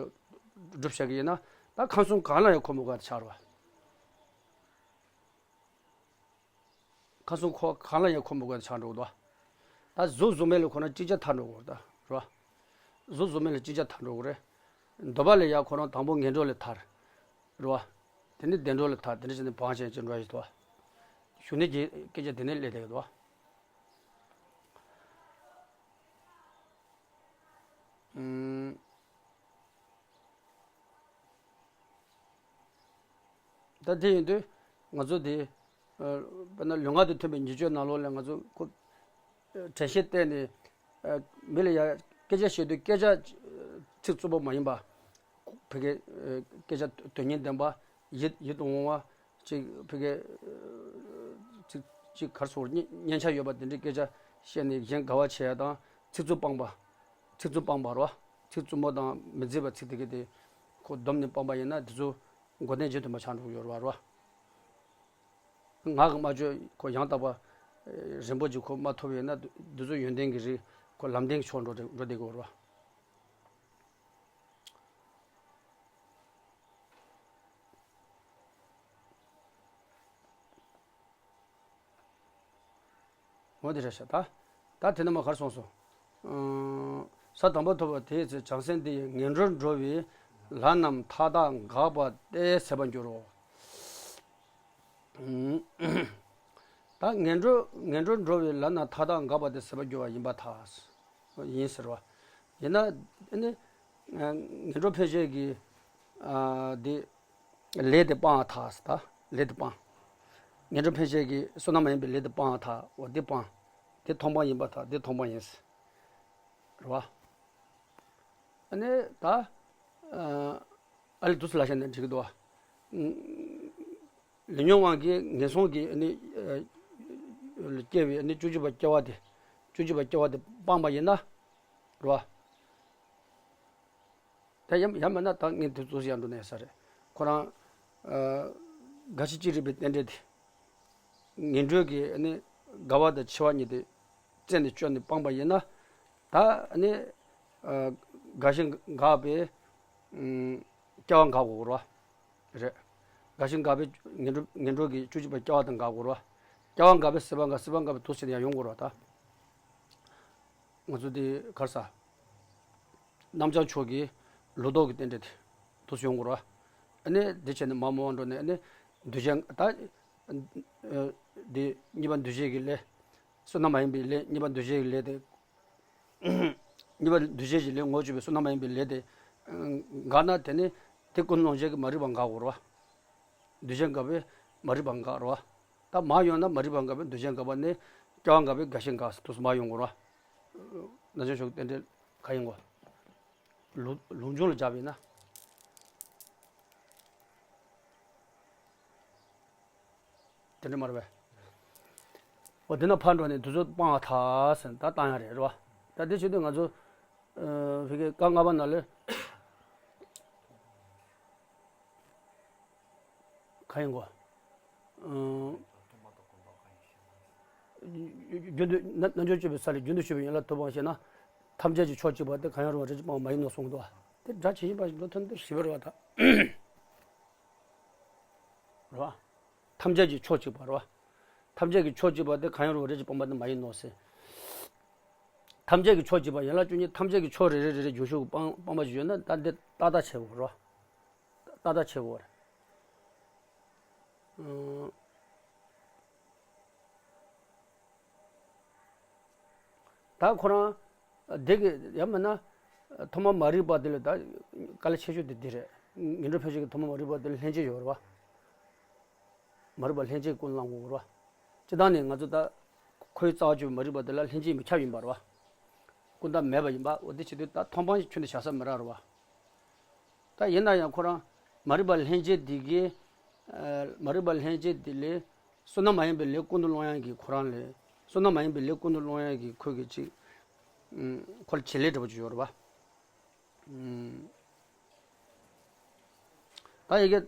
སྒྲུབ་བྱ་གི་ཡིན་ན་ད་ཁམས་གསུམ་གང་ལ་ཡང་འཁོར་མི་དགོས་པ་ཆགས་ར། ཁམས་གསུམ་འཁོར་གང་ལ་ཡང་འཁོར་མི་དགོས་པ་ཆགས་འགྲོ་གི་འདུག་ད་གཟུགས་གཟུགས་མེད་ལ་འཁོར་ན་ཅིག་ཅར་ཐར་འགྲོ་གི་རེད་ད་རེད་བ། གཟུགས་གཟུགས་མེད་ལ་ཅིག་ཅར་ཐར་འགྲོ་གི་རེད། འདོད་པ་ལ་ཡང་འཁོར་ན་དང་པོ་ངན་འགྲོ་ལ་ཐར། རེད་བ། དེ་ནས་བདེ་འགྲོ་ལ་ཐར། དེ་འདྲ་བྱས་ནས་བང་ཆེན་ཅིག་འགྲོ་ཡི་འདུག་ཞུ་ནས་ཀྱི་སྐད་ཆ་དེ་ནས་སླེབས་བསྡད་ཀྱི་འདུག་ཨུམ། ད་དེ་ཡིན་དུས་ང་ཚོ་དེ། དཔེར་ན་ལུས་ངག་ཏུ་ཐིམ་པའི་ཉེས་སྤྱོད་ནང་ལོགས་ལ་ང་ཚོ་ཁོ། དྲན་ཤེས་བསྟེན་ནས། མི་ལ་ཡང་སྐད་ཆ་བཤད་དུས་སྐད་ཆ། ཚིག་རྩུབ་པོ་མ་ཡིན་པ། ཕ་གི། སྐད་ཆ་དོན་སྙིང་ལྡན་པ། ཡིད་ཡིད་དུ་འོང་བ། ཅིག་ཕ་གི། ཅིག་ཅིག་གར་སོང་སྙན་ཆ་ཡོད་པ་དེ་འདྲའི་སྐད་ཆ་བཤད་ནས་གཞན་དགའ་བ་བྱེད་ཡ་དང་ཚིག་རྩུབ་སྤངས་པ། ཚིག་རྩུབ་སྤངས་པ་རོ། ཚིག་རྩུབ་མོ་དང་མི་མཛེས་པ་ཚིག་དེ་གི་དེ། ཁོ་བསྡོམས་ནས་སྤངས་པ་ཡིན་ན་དེ་ཚོ་མགོ་ནས་རྗེས་མཐུན་པ་ཆགས་འགྲོ་གི་ཡོད་རེད་བ་རོ། ངག་གི་སྨྲ་བརྗོད་ཁོ་ཡང་དག་པ། རིང་པོ་ཅིག་ཁོ་མ་ཐོབ་ཡོད་ན་དེ་ཚོ་ཡོན་ཏན་གྱི་རིགས་ཁོ་ལམ་བདེན་གྱི་ཕྱོགས་འགྲོ་འགྲོ་བསྡད་ཀྱི་ཡོད་རེད་བ། འོ་དེ་རེད་ཤག་ད། ད་དེ་ནས་མ་གར་སོང་སོང་། ས་དང་པོ་ཐོབ་པ་དེའི་ཚེ་བྱང་སེམས་དེ་ཡིས་ངན་འགྲོར་འགྲོ་བའི་ལྷ་རྣམས་མཐའ་དག་འགགས་པ་སྟེ་ཟད་པར་འགྱུར་རོ། ད་ངན་འགྲོ་ངན་འགྲོར་འགྲོ་བའི་ལྷ་རྣམས་མཐའ་དག་འགགས་པ་སྟེ་ཟད་པར་འགྱུར་བ་ཡིན་པར་ཐལ། ཡིན་ཟེར་བ། ཡིན་ན་ཨ་ནི། ངན་འགྲོ་འཕེན་བྱེད་ཀྱི། འདི། ལས་དེ་སྤང་བ་ཐག་ཟེར་ད་ལས་དེ་སྤང་། ངན་འགྲོ་འཕེན་བྱེད་ཀྱི་བསོད་ནམས་མ་ཡིན་པའི་ལས་དེ་སྤང་བ་ཐག་འོ་དེ་སྤང་། དེ་མཐོང་སྤང་ཡིན་པར་ཐལ་དེ་མཐོང་སྤང་ཡིན་ཟེར། རེད་བ། ཨ་ནི་ད། ཨ་ལས་དུས་སུ་ལ་ཤ་ནས་འགྲིག་གི་འདུག་བ། ལས་ཉོན་དབང་གིས་ངན་སོང་གི་ཨ་ནི། སྐྱེ་བའི་ཨ་ནི་བཅུ་གཅིག་པ་སྐྱེ་བ་དེ། བཅུ་གཅིག་པ་སྐྱེ་བ་དེ་སྤངས་པ་ཡིན་ན། རེད་བ། ད་ཡང་ཡང་མིན་ན་ད་ངས་དེ་ཚོ་ཡང་འགྲོ་ནས་ས་རེད། ཁོ་རང་། ཨ། རྒ་ཤི་ཅི་རིགས་པའི་རྟེན་འབྲེལ་དེ། ངན་འགྲོའི་གི་ཨ་ནི། དགའ་བ་དང་འཆི་བ་གཉིས་དེ། རྩད་ནས་གཅོད་ནས་སྤངས་པ་ཡིན་ན། ད་ཨ་ནི། ཨ། རྒ་ཤི་འགགས་པའི། ཨུམ། སྐྱེ་བ་འགག་དགོས་རེད། རེད། རྒ་ཤི་འགག་པའི་ངན་འགྲོ་ངན་འགྲོ་གི་བཅུ་གཅིག་པ་སྐྱེ་བ་དང་འགག་དགོས་རེད། སྐྱེ་བ་འགག་པའི་སྲིད་པ་འགག་སྲིད་པ་འགག་པའི་དུས་ཚོད་ཡང་ཡོང་དགོས་རེད་ད། ང་ཚོ་དེ་གར་ས། རྣམ་བྱང་ཕྱོགས་ཀྱི་ལུགས་ལྡོག་གི་རྟེན་འབྲེལ་དེ་དུས་སུ་ཡོང་དགོས་ར། ཨ་ནི་འདི་བྱས་ནས་མ་མོ་བ་འགྲོ་ནས་ཨ་ནི་འདུས་བྱས་ད། འདི་གཉིས་པ་འདུས་བྱས་ཀྱི་ལས། བསོད་ནམས་མ་ཡིན་པའི་ལས་གཉིས་པ་འདུས་བྱས་ཀྱི་ལས་དེ། གཉིས་པ་འདུས་བྱས་ཀྱི་ལས་ངོ་བོ་ཆུད་པའི་བསོད་ནམས་མ་ཡིན་པའི་ལས་དེ། འགག་ན་དེ་ནི་དེ་ཀུན་སློང་བྱེད་ཀྱི་མ་རིག་པ་འགག་དགོས་ར། འདུས་བྱས་འགག་པའི་མ་རིག་པ་འགག་ར། ད་མ་ཡོང་ན་མ་རིག་པ་འགག་པའི་འདུས་བྱས་འགག་པ་ནི་སྐྱེ་བ་འགག་པའི་རྒ་ཤི་འགག་ཟེར་དུས་སུ་མ་ཡོང་དགོས་ར། ན་ཆུང་ཤོག་རྟེན་འབྲེལ་ག་ཡིན་གོ། ལུགས་ལུགས་འབྱུང་ལ་སྦྱར་བས་ན། དེ་འདྲ་མ་རེད་པས། འོ་དེ་ན་ཕར་འགྲོ་ནས་དུས་ཚོད་སྤང་བ་ཐག་ཟེར་ད་བཏང་ཡ་རེད་རེད་བ། ད་དེ་བྱེད་དུས་ང་ཚོ། ཨ། བི་ཀའི་བཀའ་ལྔ་པ་ན་ལས། ག་ཡིན་གོ། ཨ། རྒྱུན་དུ་ན་རྣལ་འབྱོར་སྤྱོད་པའི་ཡན་ལག་ཐུབ་པའང་ཤེས་ན། ཐམས་ཅད་ཀྱི་ཕྱོགས་གཅིག་པ་དེ་གང་ཡང་རུང་བ་རེ་ཞིག་སྤངས་པ་མ་ཡིན་ནོ་གསུངས་འདུག་བ། དེ་སྒྲ་ཇི་བཞིན་པ་ཞིག་འགྲོ་ཐུབ་ན་དེ་ཞི་བ་རེད་བ་ད། རེད་བ། ཐམས་ཅད་ཀྱི་ཕྱོགས་གཅིག་པ་རེད་བ། ཐམས་ཅད་ཀྱི་ཕྱོགས་གཅིག་པ་དེ་གང་ཡང་རུང་བ་རེ་ཞིག་སྤངས་པ་དེ་མ་ཡིན་ནོ་ཟེར། ཐམས་ཅད་ཀྱི་ཕྱོགས་གཅིག་པ་ཡན་ལག་བཅུ་གཉིས་ཐམས་ཅད་ཀྱི་ཕྱོགས་རེ་རེ་རེ་རེ་རྒྱུན་ཞུགས་སྤངས་སྤངས་པ་ཞིག་ཡོད་ན་ད་འདི་ཏག་ཏག་བྱེད་དགོས་རེད་བ། ཏག་ཏག་བྱེད་དགོས་རེད། ཨང་། ད་ཁོ་རང་ དེ་གི་ཡང་མིན་ན་ཐོག་མ་མ་རིག་པ་དེ་ལ་ད་དཀའ་ལས་ཆེ་ཤོས་དེ་འདི་རེད། ངན་འགྲོ་འཕེན་བྱེད་ཀྱི་ཐོག་མ་མ་རིག་པ་དེ་ལ་ལྷན་སྐྱེས་ཡོད་རེད་བ། མ་རིག་པ་ལྷན་སྐྱེས་ཀུན་བསླང་དགོས་རེད་བ། སྤྱིར་བཏང་ནས་ང་ཚོ་ད་ཁོའི་རྩ་བ་བཅུ་མ་རིག་པ་དེ་ལ་ལྷན་སྐྱེས་མི་ཁྱབ་ཡིན་པ་རེད་བ། ཀུན་བརྟགས་མེད་པ་ཡིན་པ། འོ་དེ་བྱེད་དུས་ད་མཐོང་སྤང་ཁྱོན་ནས་བྱ་ས་མི་རག་རེད་བ། ད་ཡིན་ན་ཡང་ཁོ་རང་མ་རིག་པ་ལྷན་སྐྱེས་འདི་གིས། ཨ། མ་རིག་པ་ལྷན་སྐྱེས་འདི་ལས་བསོད་ནམས་མ་ཡིན་པའི་ལས་ཀུན་ཏུ་སློང་ཡག་གི་ཁོ་རང་ལས། བསོད་ནམས་མ་ཡིན་པའི་ལས་ཀུན་ཏུ་སློང་ཡག་གི་ཁོ་གི་ཅིག་ཨུམ། ཁོ་ལ་བྱེད་ལས་འདྲ་པོ་ཅིག་ཡོད་རེད་བ། ཨུམ། ད་ཡི་གེ་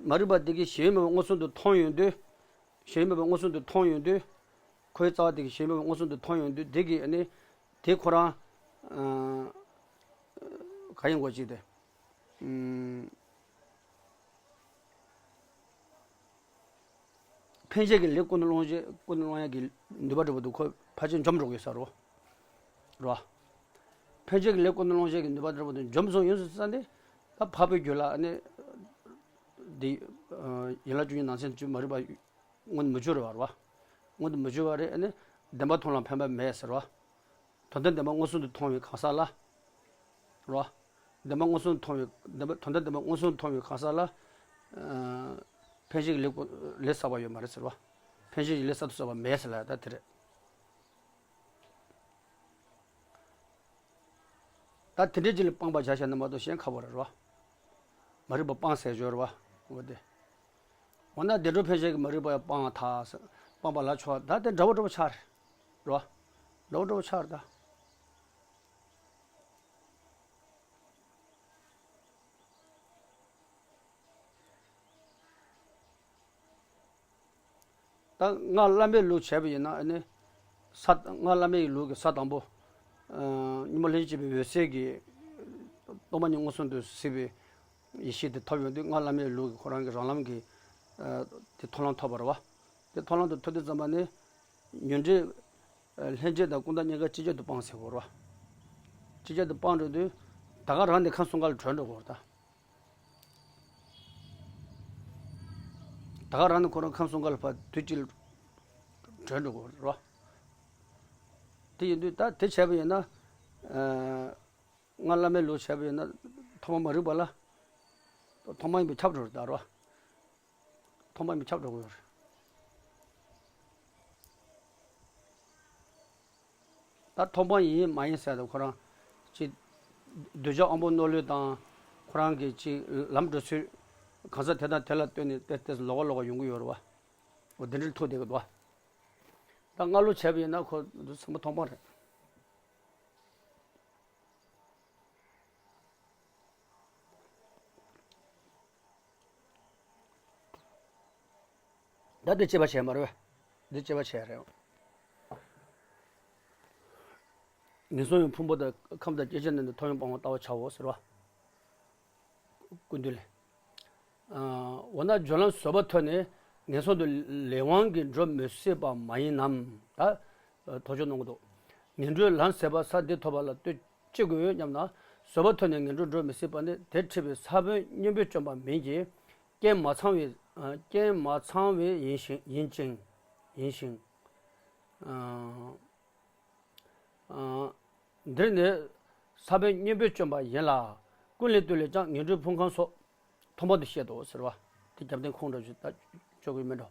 མ་རིག་པ་འདི་གིས་གཞན་མེད་པ་མངོན་སུམ་དུ་མཐོང་ཡོང་དུས། གཞན་མེད་པ་མངོན་སུམ་དུ་མཐོང་ཡོང་དུས། ཁོའི་རྩ་བ་དེ་གིས་གཞན་མེད་པ་མངོན་སུམ་དུ་མཐོང་ཡོང་དུས། དེ་གིས་ཨ་ནི་དེ་ཁོ་རང་། ཨ། ག་ཡིན་གོ་ཅིག་དེ། ཨུམ། འཕེན་བྱེད་ཀྱི་ལས་ཀུན་ཏུ་སློང་བྱེད། ཀུན་ཏུ་སློང་ཡག་གི་ནུས་པ་འདྲ་པོ་དེ་ཁོ་ཕལ་ཆེར་འཇོམས་འགྲོ་གི་ཡོད་ས་རེད་བ། འཕེན་བྱེད་ཀྱི་ལས་ཀུན་ཏུ་སློང་བྱེད་ཀྱི་ནུས་པ་འདྲ་པོ་དེ་འཇོམས་སོང་ཡོང་ཟེར་ཙང་ནས། ད་འཕགས་པའི་རྒྱུད་ལ་ཨ་ནི་འདི། ཨ། ཡན་ལག་བཅུ་གཉིས་ནང་ཚན་བཅུ་མ་རིག་པ་མངོན་དུ་མི་གྱུར་བ་རེད་བ། མངོན་དུ་མི་གྱུར་བ་རེད། ཨ་ནི་བདེན་པ་མཐོང་ལ་འཕེན་པ་མེད་ཟེར་བ། དོན་དམ་བདེན་པ་མངོན་སུམ་དུ་མཐོང་བའི་གང་ཟག་ལ། རོ། བདེན་པ་མངོན་སུམ་མཐོང་བའི། བདེན་པ། དོན་དམ་བདེན་པ་མངོན་སུམ་མཐོང་བའི་གང་ཟག་ལ། ཨ། འཕེན་བྱེད་ཀྱི་ལས་ཀུན། ལས་བསགས་པ་ཡོད་མ་རེད་ཟེར་བ། འཕེན་བྱེད་ཀྱི་ལས་བསགས་དུ་བསགས་པ་མེད་ཟེར་ལ་ད་དེ་རེད། ད་དེ་འདྲའི་ཅིག་ལ་སྤང་བར་བྱ་བྱས་ན་མ་གཏོགས་གཞན་ཁག་པོ་རེད་རོ། མ་རིག་པ་སྤངས་ཟེར་སྦྱོར་བ། འོ་དེ། འོ་ན་བདེ་འགྲོ་འཕེན་བྱེད་ཀྱི་མ་རིག་པ་སྤང་ཐལ། སྤངས་པ་ལ་ཆོག་ད་དེ་འདྲ་བོ་འདྲ་བོ་ཆགས་རེད། རོ། འདྲ་བོ་འདྲ་བོ་ཆགས་རེད་ད། ད་སྔགས་བླ་མེད་ལུགས་བྱས་པ་ཡིན་ན་ཨ་ནི། ས། སྔགས་བླ་མེད་ཀྱི་ལུགས་ཀྱི་ས་དང་པོ། ཨ། གཉིས་པོ་ལྷན་ཅིག་སྐྱེས་པའི་འོད་གསལ་གྱི་སྟོང་པ་ཉིད་མངོན་སུམ་དུ་གཟིགས་པའི་ཡེ་ཤེས་དེ་ཐོབ་ཡོང་དུས་སྔགས་བླ་མེད་ལུགས་ཀྱི་ཁོ་རང་གི་རང་ལམ་གྱི། ཨ། དེ་མཐོང་ལམ་ཐོབ་པ་རེད་བ། དེ་མཐོང་ལམ་དུ་ཐོབ་དུས་ཙམ་པ་ནི། ཉོན་སྒྲིབ། ཨ། ལྷན་སྐྱེས་དང་ཀུན་བརྟགས་གཉིས་ཀ་ཅིག་ཅར་དུ་སྤངས་ཟེར་དགོས་རེད་བ། ཅིག་ཅར་དུ་སྤངས་འགྲོ་དུས། ད་ག་རང་དེ་ཁམས་གསུམ་ཀ་ལ་གྲོལ་འགྲོ་དགོས་རེད་ད། ད་ག་རང་ནས་ཁོ་རང་ཁམས་གསུམ་ཀ་ལ་ཕར་དུས་གཅིག་ལ་གྲོལ་འགྲོ་དགོས་རེད་རོ། དེ་ཡིན་དུས་ད་དེ་བྱས་པ་ཡིན་ན། ཨ། སྔགས་བླ་མེད་ལུགས་བྱས་པ་ཡིན་ན་ཐོག་མ་མ་རིག་པ་ལ། ཐོག་མ་ཡིན་པས་ཁྱབ་འགྲོ་རེད་ད་རོ། ཐོག་མ་ཡིན་པས་ཁྱབ་འགྲོ་དགོས་རེད། ད་ཐོག་མ་ཡིན་མ་ཡིན་ཟེར་དུས་ཁོ་རང་ཅིག་གདུལ་བྱ་དབང་པོ་རྣོ་ལུས་དང་། ཁོ་རང་གི་ཅིག་ལམ་འགྲོ་ཚུལ་གང་ཟག་དེ་དང་དེ་ལ་ལྟོས་ནས་ཏེ་ཏེ་ལོགས་ཀ་ལོགས་ཀ་ཡོང་གི་ཡོད་རེད་བ། འོ་དེ་འདྲའི་ཐུག་བསྡད་ཀྱི་འདུག་བ། ད་སྔགས་ལུགས་བྱས་པ་ཡིན་ན་ཁོ་ཚང་མ་ཐོག་མ་རེད། ད་འདི་དཔྱད་པ་བྱས་མ་རེད་པས། འདི་དཔྱད་པ་བྱས་རེད། ངན་སོང་གི་ཕུང་པོ་དང་ཁམས་དང་སྐྱེ་མཆེད་རྣམས་ནི་ཐོག་མའི་སྤང་བ་ལྟ་བར་བྱའོ་ཟེར་བ། ཀུན་བཏུས་ལས། ཨ། འོ་ན་སྦྱོར་ལམ་བཟོད་པ་ཐོབ་ནས་ངན་སོང་དུ་ལས་དབང་གིས་འགྲོ་མི་སྲིད་པ་མ་ཡིན་ནམ། ད་དོགས་གཅོད་གནང་གི་འདུག་ངན་འགྲོའི་ལམ་ཟད་པ་ས་འདི་ཐོབ་པ་ལ་ལྟོས་ཅི་དགོས་སྙམ་ན། བཟོད་པ་ཐོབ་ནས་ངན་འགྲོར་འགྲོ་མི་སྲིད་པ་ནི་དེ་འཁྲིད་པའི་ས་བོན་གཉེན་པོས་བསྐྱོན་པ་མིན་གྱི། རྐྱེན་མ་ཚང་བའི། ཨ། རྐྱེན་མ་ཚང་བའི་ཡིན་ཞིང་། ཡིན་ཅིང་། ཡིན་ཞིང་། ཨ། ཨ། འདིར་ནི་ས་བོན་གཉེན་པོས་བསྐྱོན་པ་ཡིན་ལ། ཀུན་ལས་བཏུས་ལས་ཀྱང་ངན་འགྲོའི་ཕུང་ཁམས་སོགས་ཐོག་མ་དུ་བཤད་དོ་ཟེར་བ། དེ་རྒྱབ་རྟེན་ཁུངས་འདྲ་ཞིག་ད་ཆོག་གི་མིན་འགྲོ།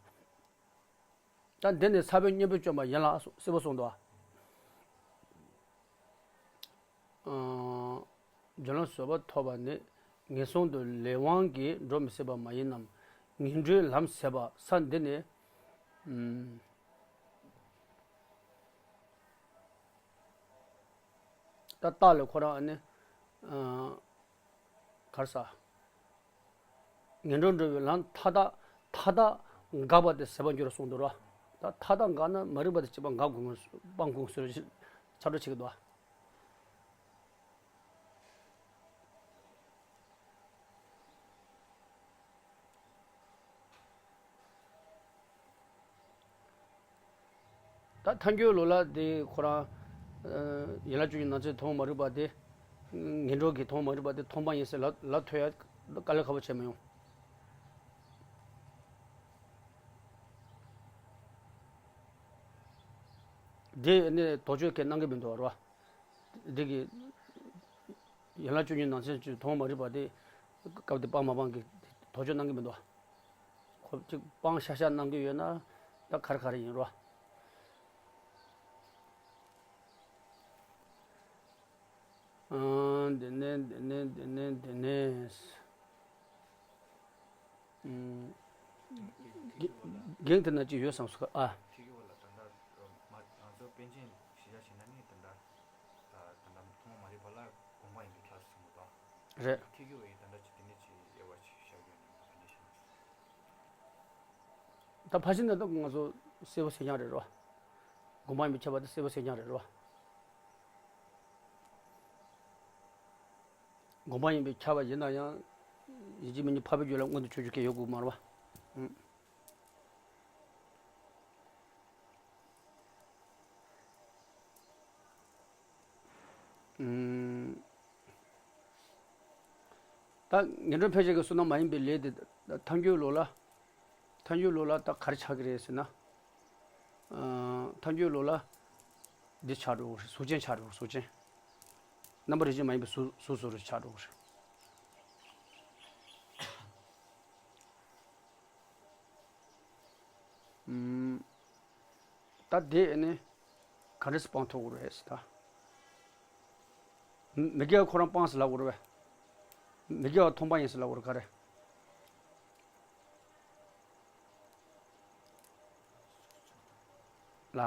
ད་འདི་ནི་ས་བོན་གཉེན་པོས་བསྐྱོན་པ་ཡིན་ལ་གསལ་པོ་གསུངས་འདུག་ཨ། སྦྱོར་ལམ་བཟོད་པ་ཐོབ་པ་ནི་ངན་སོང་དུ་ལས་དབང་གིས་འགྲོ་མི་སྲིད་པ་མ་ཡིན་ནམ། ངན་འགྲོའི་ལམ་ཟད་པ་ས་འདི་ནི། ཨུམ། ད་རྟགས་ལས་ཁོ་རང་ནི། ཨ། ག་རེ་ཟ། ངན་འགྲོར་འགྲོ་བའི་ལམ་མཐའ་དག་མཐའ་དག་འགག་པ་དེ་ཟད་པར་འགྱུར་གསུངས་འདུག་ར། ད་མཐའ་དག་འགག་ན་མ་རིག་པ་དེ་གཅིག་པ་འགག་དགོས། སྤང་དགོས་ཟེར་ཆ་འགྲོ་བྱེད་ཀྱི་འདུག་ཨ། ད་ཐལ་འགྱུར་ལུགས་ལ་དེ་ཁོ་རང་། ཨ། ཡན་ལག་བཅུ་གཉིས་ནང་ཚན་ཐོག་མ་མ་རིག་པ་དེ། ངན་འགྲོ་གི་ཐོག་མ་མ་རིག་པ་དེ་མཐོང་སྤང་ཡིན་ཟེར་ལབ་ལབ་ཐུབ་ཡ་དཀའ་ལས་ཁག་པོ་བྱས་མི་ཡོང་། དེ་ནི་དོགས་གཅོད་གང་གནང་གི་མི་འདུག་ར། འདི་གི་ཡན་ལག་བཅུ་གཉིས་ནང་ཚན་བཅུ་དོན་མ་རིག་པ་དེ་སྐབས་དེ་སྤང་མ་སྤང་གི་དོགས་གཅོད་གནང་གི་མི་འདུག་ཁོ་གཅིག་སྤང་ཤ་ཤ་གནང་གི་ཡོད་ན་ད་ག་རེ་ག་རེ་ཡིན་རོ། ཨང་། འདི་ནས་འདི་ནས་འདི་ནས་འདི་ནས། ཨང་། རྒན་དེ་ན་ཅིག་ཡོད་བསམ་སོང་ཨ། ཐིག་གི་འོག་ལ་ད་ལྟ་ང་ཚོ་པཎ་ཆེན་གཞིར་བཞག་བྱས་ན་ནི་ད་ལྟ་ད་ལྟ་ཐོག་མ་མ་རིག་པ་ལ་དགོངས་པ་ཡིན་པའི་ཁྱབ་སོང་བ་དང་། རེད། ཐིག་གི་འོག་ཡིན་ད་ལྟ་ཅིག་དེ་ནས་ཅིག་དབྱེ་བ་ཅིག་བཞག་ཡོད་ན་ག་འདྲ་ཞིག་ན། ད་ཕལ་ཆེར་ད་ལྟ་ང་ཚོ་གསལ་པོ་གསལ་རྐྱང་རེད་རོ། དགོངས་པ་ཡིན་པའི་ཁྱབ་པ་དེ་གསལ་པོ་གསལ་རྐྱང་རེད་རོ། དགོངས་པ་ཡིན་པའི་ཁྱབ་པ་ཡིན་ན་ཡང་ཡིན་གཅིག་མིན་གཉིས་འཕགས་པའི་རྒྱུད་ལ་མངོན་དུ་གྱུར་རྒྱུ་གལ་ཡོད་དགོས་མ་རེད་པ། ཨུམ། ད་ངན་འགྲོར་འཕེན་བྱེད་ཀྱི་བསོད་ནམས་མ་ཡིན་པའི་ལས་དེ་ཐལ་འགྱུར་ལུགས་ལ། ཐལ་འགྱུར་ལུགས་ལ་ད་ག་རེ་ཆགས་ཀྱི་རེད་ཟེར་ན། ཨ། ཐལ་འགྱུར་ལུགས་ལ་འདི་ཆགས་འགྲོ་གི་རེད། གཟུགས་ཅན་ཆགས་འགྲོ་གི་རེད། གཟུགས་ཅན། རྣམ་པ་རིགས་ཅན་མ་ཡིན་པའི་གཟུགས་གཟུགས་གཟུགས་རེ་ཆགས་འགྲོ་གི་རེད། ཨུམ། ད་དེ་ནི་ག་འདྲས་སེ་སྤང་ཐུབ་ཀྱི་རེད་ཟེར་ད། མི་དགེ་བ་ཁོ་རང་སྤངས་ཟེར་ལབ་དགོས་རེད་པས། མི་དགེ་བ་ཐོག་མ་ཡིན་ཟེར་ལབ་དགོས་རེད་ག་རེ། ལ།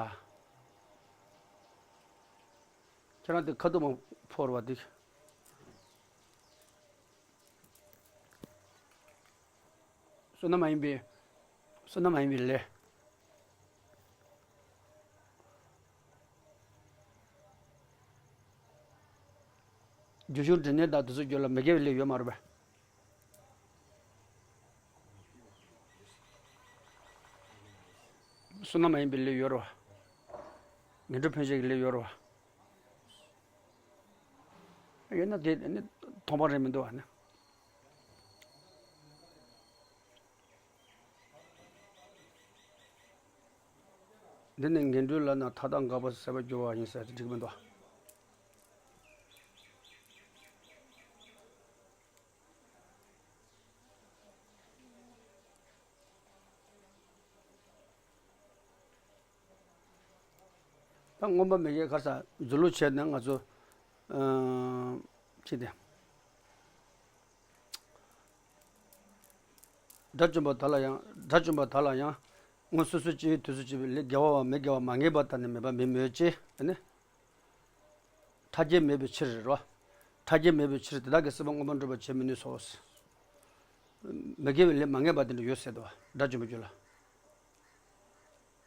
ཁྱེད་རང་དེ་ཁ་ཐུག་མ་ཕོར་བ་འདི། བསོད་ནམས་མ་ཡིན་པའི། བསོད་ནམས་མ་ཡིན་པའི་ལས། རྒྱུ་ཞུགས་འབྲས་གནས་དང་དེ་ཚོ་རྒྱུད་ལ་མི་དགེ་བའི་ལས་ཡོད་མ་རེད་པས། བསོད་ནམས་མ་ཡིན་པའི་ལས་ཡོད་རེད་པ། ངན་འགྲོར་འཕེན་བྱེད་ཀྱི་ལས་ཡོད་རེད་པ། ཡོད་ན་དེ་ནི་ཐོག་མ་རེད་མི་འདུག་བ་ནི། འདི་ནི་ངན་འགྲོའི་ལམ་ན་མཐའ་དག་འགགས་པ་ཟད་པར་འགྱུར་བ་ཡིན་ཟེར་ཏེ་འགྲིག་མི་འདུག་ད་མངོན་པ་མི་དགེ་ག་ས་འཛོལ་ལུགས་བྱས་ནས་ང་ཚོ་ཨ་ཅི་སྟེ། དགྲ་བཅོམ་པ་དག་ལ་ཡང་། དགྲ་བཅོམ་པ་དག་ལ་ཡང་། སྔོན་སོ་སོའི་སྐྱེ་བོའི་དུས་སུ་སྐྱེས་པའི་ལས་དགེ་བ་བ་མི་དགེ་བ་མ་ངེས་པ་དག་ནི་མེད་པ་མིན་མོད་ཀྱི་ནི། ཕྲ་རྒྱས་མེད་པའི་ཕྱིར་རོ། ཕྲ་རྒྱས་མེད་པའི་ཕྱིར་དེ་དག་གི་སྲིད་པ་མངོན་པར་འགྲུབ་པར་བྱེད་མི་ནུས་སོ། མི་དགེ་བའི་ལས་མ་ངེས་པ་དེ་འདྲ་ཡོད་ཟེར་དོ། དགྲ་བཅོམ་པའི་རྒྱུད་ལ།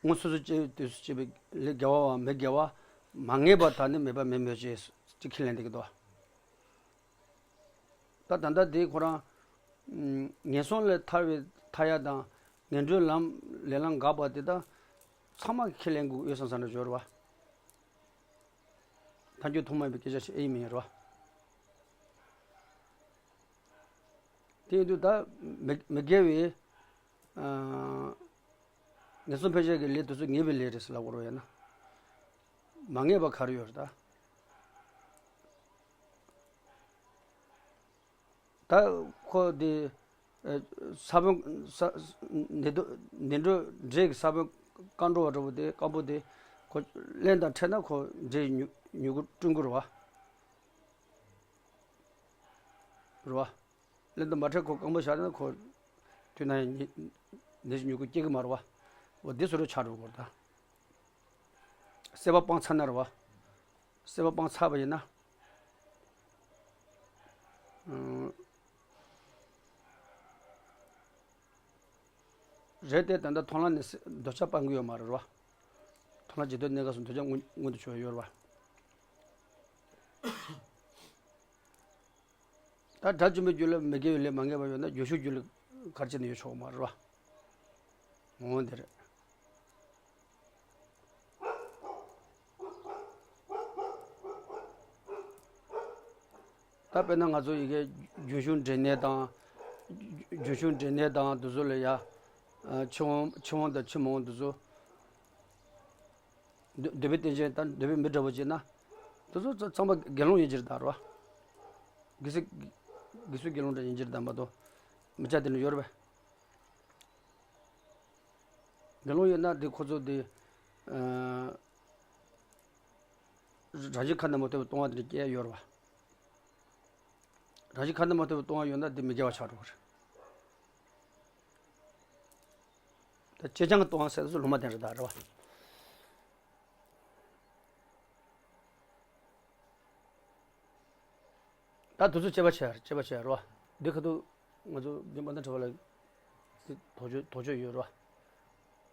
སྔོན་སོ་སོ་སྐྱེ་བོའི་དུས་སུ་སྐྱེས་པའི་ལས་དགེ་བ་བ་མི་དགེ་བ་མ་ངེས་པ་དག་ནི་མེད་པ་མིན་མོད་ཀྱི་ཅེས་ཁས་ལེན་འདི་གི་དོ། ད་ད་ལྟ་དེ་ཁོ་རང་ངན་སོང་ལས་ཐར་བའི་མཐའ་ཡས་དང་ངན་འགྲོའི་ལམ་ལས་ལམ་འགགས་པ་དེ་དག་ཚང་མ་ཁས་ལེན་དགོས་ཡོད་བསམ་བསམ་འདྲ་སྦྱོར་བ། ཐལ་འགྱུར་ཐོག་མ་ཡིན་པའི་སྐད་ཆ་ཞིག་ཨེ་ཡིན་མིན་རོ། དེ་ཡིན་དུས་ད་མི་མི་དགེ་བའི་ཨ་ངན་སོང་འཕེན་བྱེད་ཀྱི་ལས་དེ་ཚོ་ངེས་པའི་ལས་རེད་ཟེར་ལབ་དགོས་རོ་ཡིན་ན། མ་ངེས་པ་ག་རེ་ཡོད་རེད་ད། ད་ཁོ་དེ་ས་བོན་ས་ནད་དུ་ནད་འགྲོ་འདྲེ་གི་ས་བོན་སྐམ་འགྲོ་བ་འདྲ་པོ་དེ་སྐམ་པོ་དེ་ཁོ་རླན་དང་འཕྲད་ན་ཁོ་འདྲེ་མྱུ་མྱུ་གུ་བསྐྲུན་གི་རེད་བ། རེད་བ། རླན་དང་མ་འཕྲད་ཁོ་སྐམ་པོ་བཞག་ན་ཁོ་དུས་ན་ཡང་ནད་ནད་མྱུ་གུ་སྐྱེ་གི་མ་རེད་བ། འོ་དེ་བཟོ་འདྲ་ཆགས་འགྲོ་གི་རེད་ད། སྲེད་པ་སྤངས་ཚར་ན་རེད་བ། སྲེད་པ་སྤངས་ཚར་བ་ཡིན་ན། ཨང་། རེད་དེ་ད་ལྟ་མཐོང་ལམ་ནས་འདོད་ཆགས་སྤང་གི་ཡོད་མ་རེད་བ། མཐོང་ལམ་འཇིག་རྟེན་གནས་སྐབས་སུ་འདོད་ཆགས་མངོན་མངོན་དུ་གྱུར་བ་ཡོད་རེད་བ། ད་དགྲ་བཅོམ་པའི་རྒྱུད་ལ་མི་དགེ་བའི་ལས་མ་ངེས་པ་ཡོད་ན་རྒྱུ་ཞུགས་རྒྱུད་ལ་གར་བྱས་ནས་ཡོད་ཆོག་མ་རེད་བ། འོ་དེ་རེད། ད་དཔེར་ན་ང་ཚོ་ཡི་གེ་རྒྱུ་ཞུགས་འབྲས་གནས་དང་། རྒྱུ་ཞུགས་འབྲས་གནས་དང་དེ་ཚོ་ལ་ཡ། ཨ་ཕྱིར་འོང་ཕྱིར་འོང་དང་ཕྱིར་མི་འོང་དེ་ཚོ། འདོད་འདོད་པའི་རྟེན་ཅན་དང་འདོད་པའི་མི་འདྲ་བོ་བྱས་ན། དེ་ཚོ་ཚང་མ་དགེ་སློང་ཡིན་གྱི་རེད་ད་རོ། དགེ་ཚུལ་དགེ་ཚུལ་དགེ་སློང་འདྲ་ཡིན་གྱི་རེད་ད་མ་གཏོགས་མི་སྐྱ་དེ་འདྲ་ཡོད་རེད་པས། དགེ་སློང་ཡོད་ན་དེ་ཁོ་ཚོ་དེ་ཨ་རང་བཞིན་ཁ་འདོན་མ་ཐུབ་པའི་ལྟུང་བ་དེ་འདྲ་སྐྱེ་ཡ་ཡོད་རེད་པ། རང་བཞིན་ཁ་འདོན་མ་ཐུབ་པའི་ལྟུང་བ་ཡོད་ན་དེ་མི་དགེ་བ་ཆགས་འགྲོ་གི་རེད། ད་ཅེ་སྤྱང་གི་ལྟུང་བ་ཟེར་དུས་ལུང་མ་བསྟན་རེད་ད་རེད་པ། ད་དུས་ཚོད་སྐྱེལ་བ་བྱས་སྐྱེལ་བ་བྱས་རོ། འདི་ཁ་ཐུག་ང་ཚོ་འདི་མ་ད་བྲེལ་བ་ལ་འདི་དོགས་གཅོད་དོགས་གཅོད་ཡོད་རོ།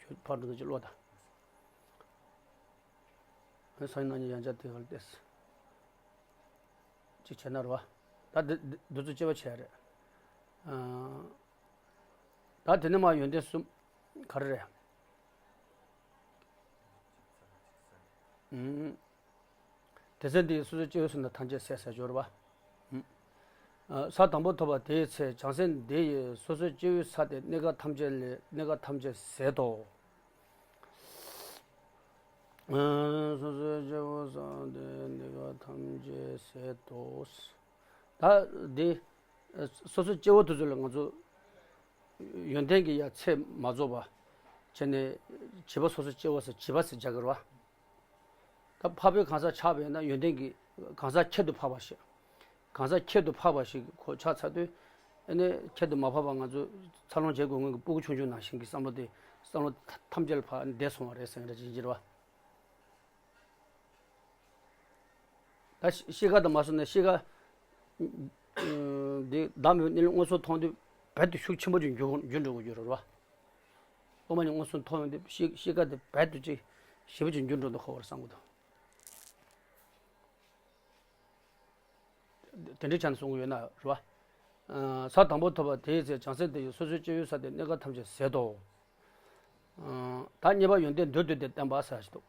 ཁྱོད་ཕར་འགྲོ་དུས་ཀྱི་བློ་དང་། ཨ་སང་ཉིན་གནངས་ཉིན་ཡང་བསྐྱར་དེ་ག་ལ་བལྟས། གཅིག་བྱས་ན་རོ། ད་འདི་འདི་དུས་ཚོད་སྐྱེལ་བ་བྱས་རེད། ཨ། ད་དེ་ནས་མར་ཡོན་ཏན་གསུམ་ག་རེ་རེད། ཨུམ། དེ་ཚེ་འདི་ཡི་སོ་སོའི་སྐྱེ་བོའི་ས་དེ་ཐམས་ཅད་ཟད་ཟེར་སྦྱོར་བ། ཨུམ། ས་དང་པོ་ཐོབ་པ་དེའི་ཚེ་བྱང་སེམས་འདི་ཡིས་སོ་སོའི་སྐྱེ་བོའི་ས་དེ་གནས་སྐབས་ཐམས་ཅད་ལས་གནས་སྐབས་ཐམས་ཅད་ཟད་དོ། སོ་སོའི་སྐྱེ་བོའི་ས་དེ་གནས་སྐབས་ཐམས་ཅད་ཟད་དོ། ད་འདི་སོ་སོའི་སྐྱེ་བོ་དེ་ཚོ་ལ་ང་ཚོ་ཡོན་ཏན་གྱི་ཡ་ཚད་མ་རྫོགས་པ་བྱས་ནས་བྱིས་པ་སོ་སོའི་སྐྱེ་བོ་ཟེར་བྱིས་པ་ཟེར་བྱ་དགོས་རེད་བ། ད་འཕགས་པའི་གང་ཟག་ཆགས་པ་ཡིན་ན་ཡོན་ཏན་གྱི་གང་ཟག་ཁྱད་དུ་འཕགས་པ་ཞིག་གང་ཟག་ཁྱད་དུ་འཕགས་པ་ཞིག་ཁོ་ཆགས་ཚར་དུས་ཨ་ནི་ཁྱད་དུ་མ་འཕགས་པ་ང་ཚོ་འཚར་ལོངས་བྱེད་དགོས་སྔོན་གྱི་སྤུ་གུ་ཆུང་ཆུང་ནང་བཞིན་གྱི་བསམ་བློ་དེ་བསམ་བློ་ཐམས་ཅད་ལ་ཕར་འདས་སོང་བ་རེད་ཟེར་ཡ་འདྲ་ཅིག་ཡིན་གྱི་རེད་བ། ད་ཤི་ཤི་ཁ་དང་མ་སོང་ནས་ཤི་ཁ་འདི་བདག་མེད་པའི་གནས་ལུགས་མངོན་སུམ་མཐོང་དུས་རྦད་དེ་ཤུགས་ཆེན་པོ་ཅིག་འགྱུར་འགྱུར་འགྲོ་གི་ཡོད་རེད་བ། སློབ་མ་ནི་མངོན་སུམ་མཐོང་ཡོང་དུས་ཤི་ཤི་ཁ་དེ་རྦད་དེ་ཅིག་ཞེ་པོ་ཅིག་འགྱུར་འགྲོ་འདུག་ཁོ་བར་བསམ་གི་འདུག་དེ་འདྲའི་ཆ་ནས་གསུང་གི་ཡོད་ན་རེད་བ། ས་དང་པོ་ཐོབ་པ་དེའི་ཚེ་བྱང་སེམས་དེ་ཡིས་སོ་སོའི་སྐྱེ་བོའི་ས་དེ་གནས་སྐབས་ཐམས་ཅད་ཟད་དོ། ད་གཉིས་པ་ཡོན་ཏན་མདོར་བསྡུས་ཏེ་བསྟན་པ་ཟེར་ཞིག་འདུག་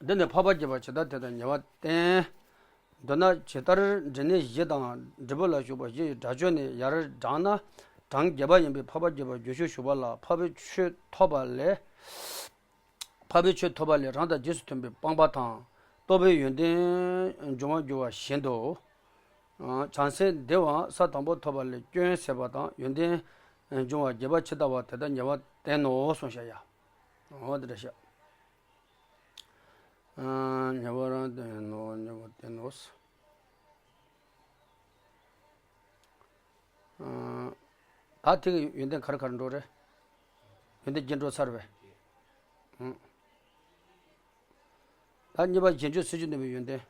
འདི་ནི་འཕགས་པ་དགྱེས་པ་ཇི་ལྟར་དེ་དང་ཉེ་བར་བསྟན། མདོར་ན་ཇི་ལྟར་འབྲས་གནས་བཞི་དང་འབྲས་བུ་ལ་ཞུགས་པ་བཞི་ཡི་སྒྲ་སྦྱོར་ནས་ཡར་དྲངས་ན། གྲངས་བརྒྱད་པ་ཡིན་པས་འཕགས་པ་དགྱེས་པ་རྒྱུན་ཞུགས་ཞུགས་པ་ལ་འཕགས་པའི་ཆོས་ཐོབ་པ་ལས། འཕགས་པའི་ཆོས་ཐོབ་པ་ལས་རང་དང་རྗེས་སུ་མཐུན་པའི་སྤངས་པ་དང་རྟོགས་པའི་ཡོན་ཏན་འབྱུང་བར་འགྱུར་བ་བཞིན་དུ། བྱང་སེམས་འདིའང་ས་དང་པོ་ཐོབ་པ་ལས་སྐྱོན་ཟད་པ་དང་ཡོན་ཏན་འབྱུང་བ་བརྒྱད་པ་ཇི་ལྟ་བ་དེ་དག་ཉེ་བར་བསྟན་ནོ་གསུངས་བཞག་ཡ། འོ་དེ་འདྲ་བཞག་ཉེ་བར་བསྟན་ནོ། ཉེ་བར་བསྟན་ནོ། ད་དེ་གི་ཡོན་ཏན་ག་རེ་ག་རེ་འགྲོ་རེད། ཡོན་ཏན་བརྒྱད་འགྲོ་ཚར་བས། ད་གཉིས་པ་གཞན་བརྗོད་ཚིག་བརྗོད་ནོན་པའི་ཡོན་ཏན།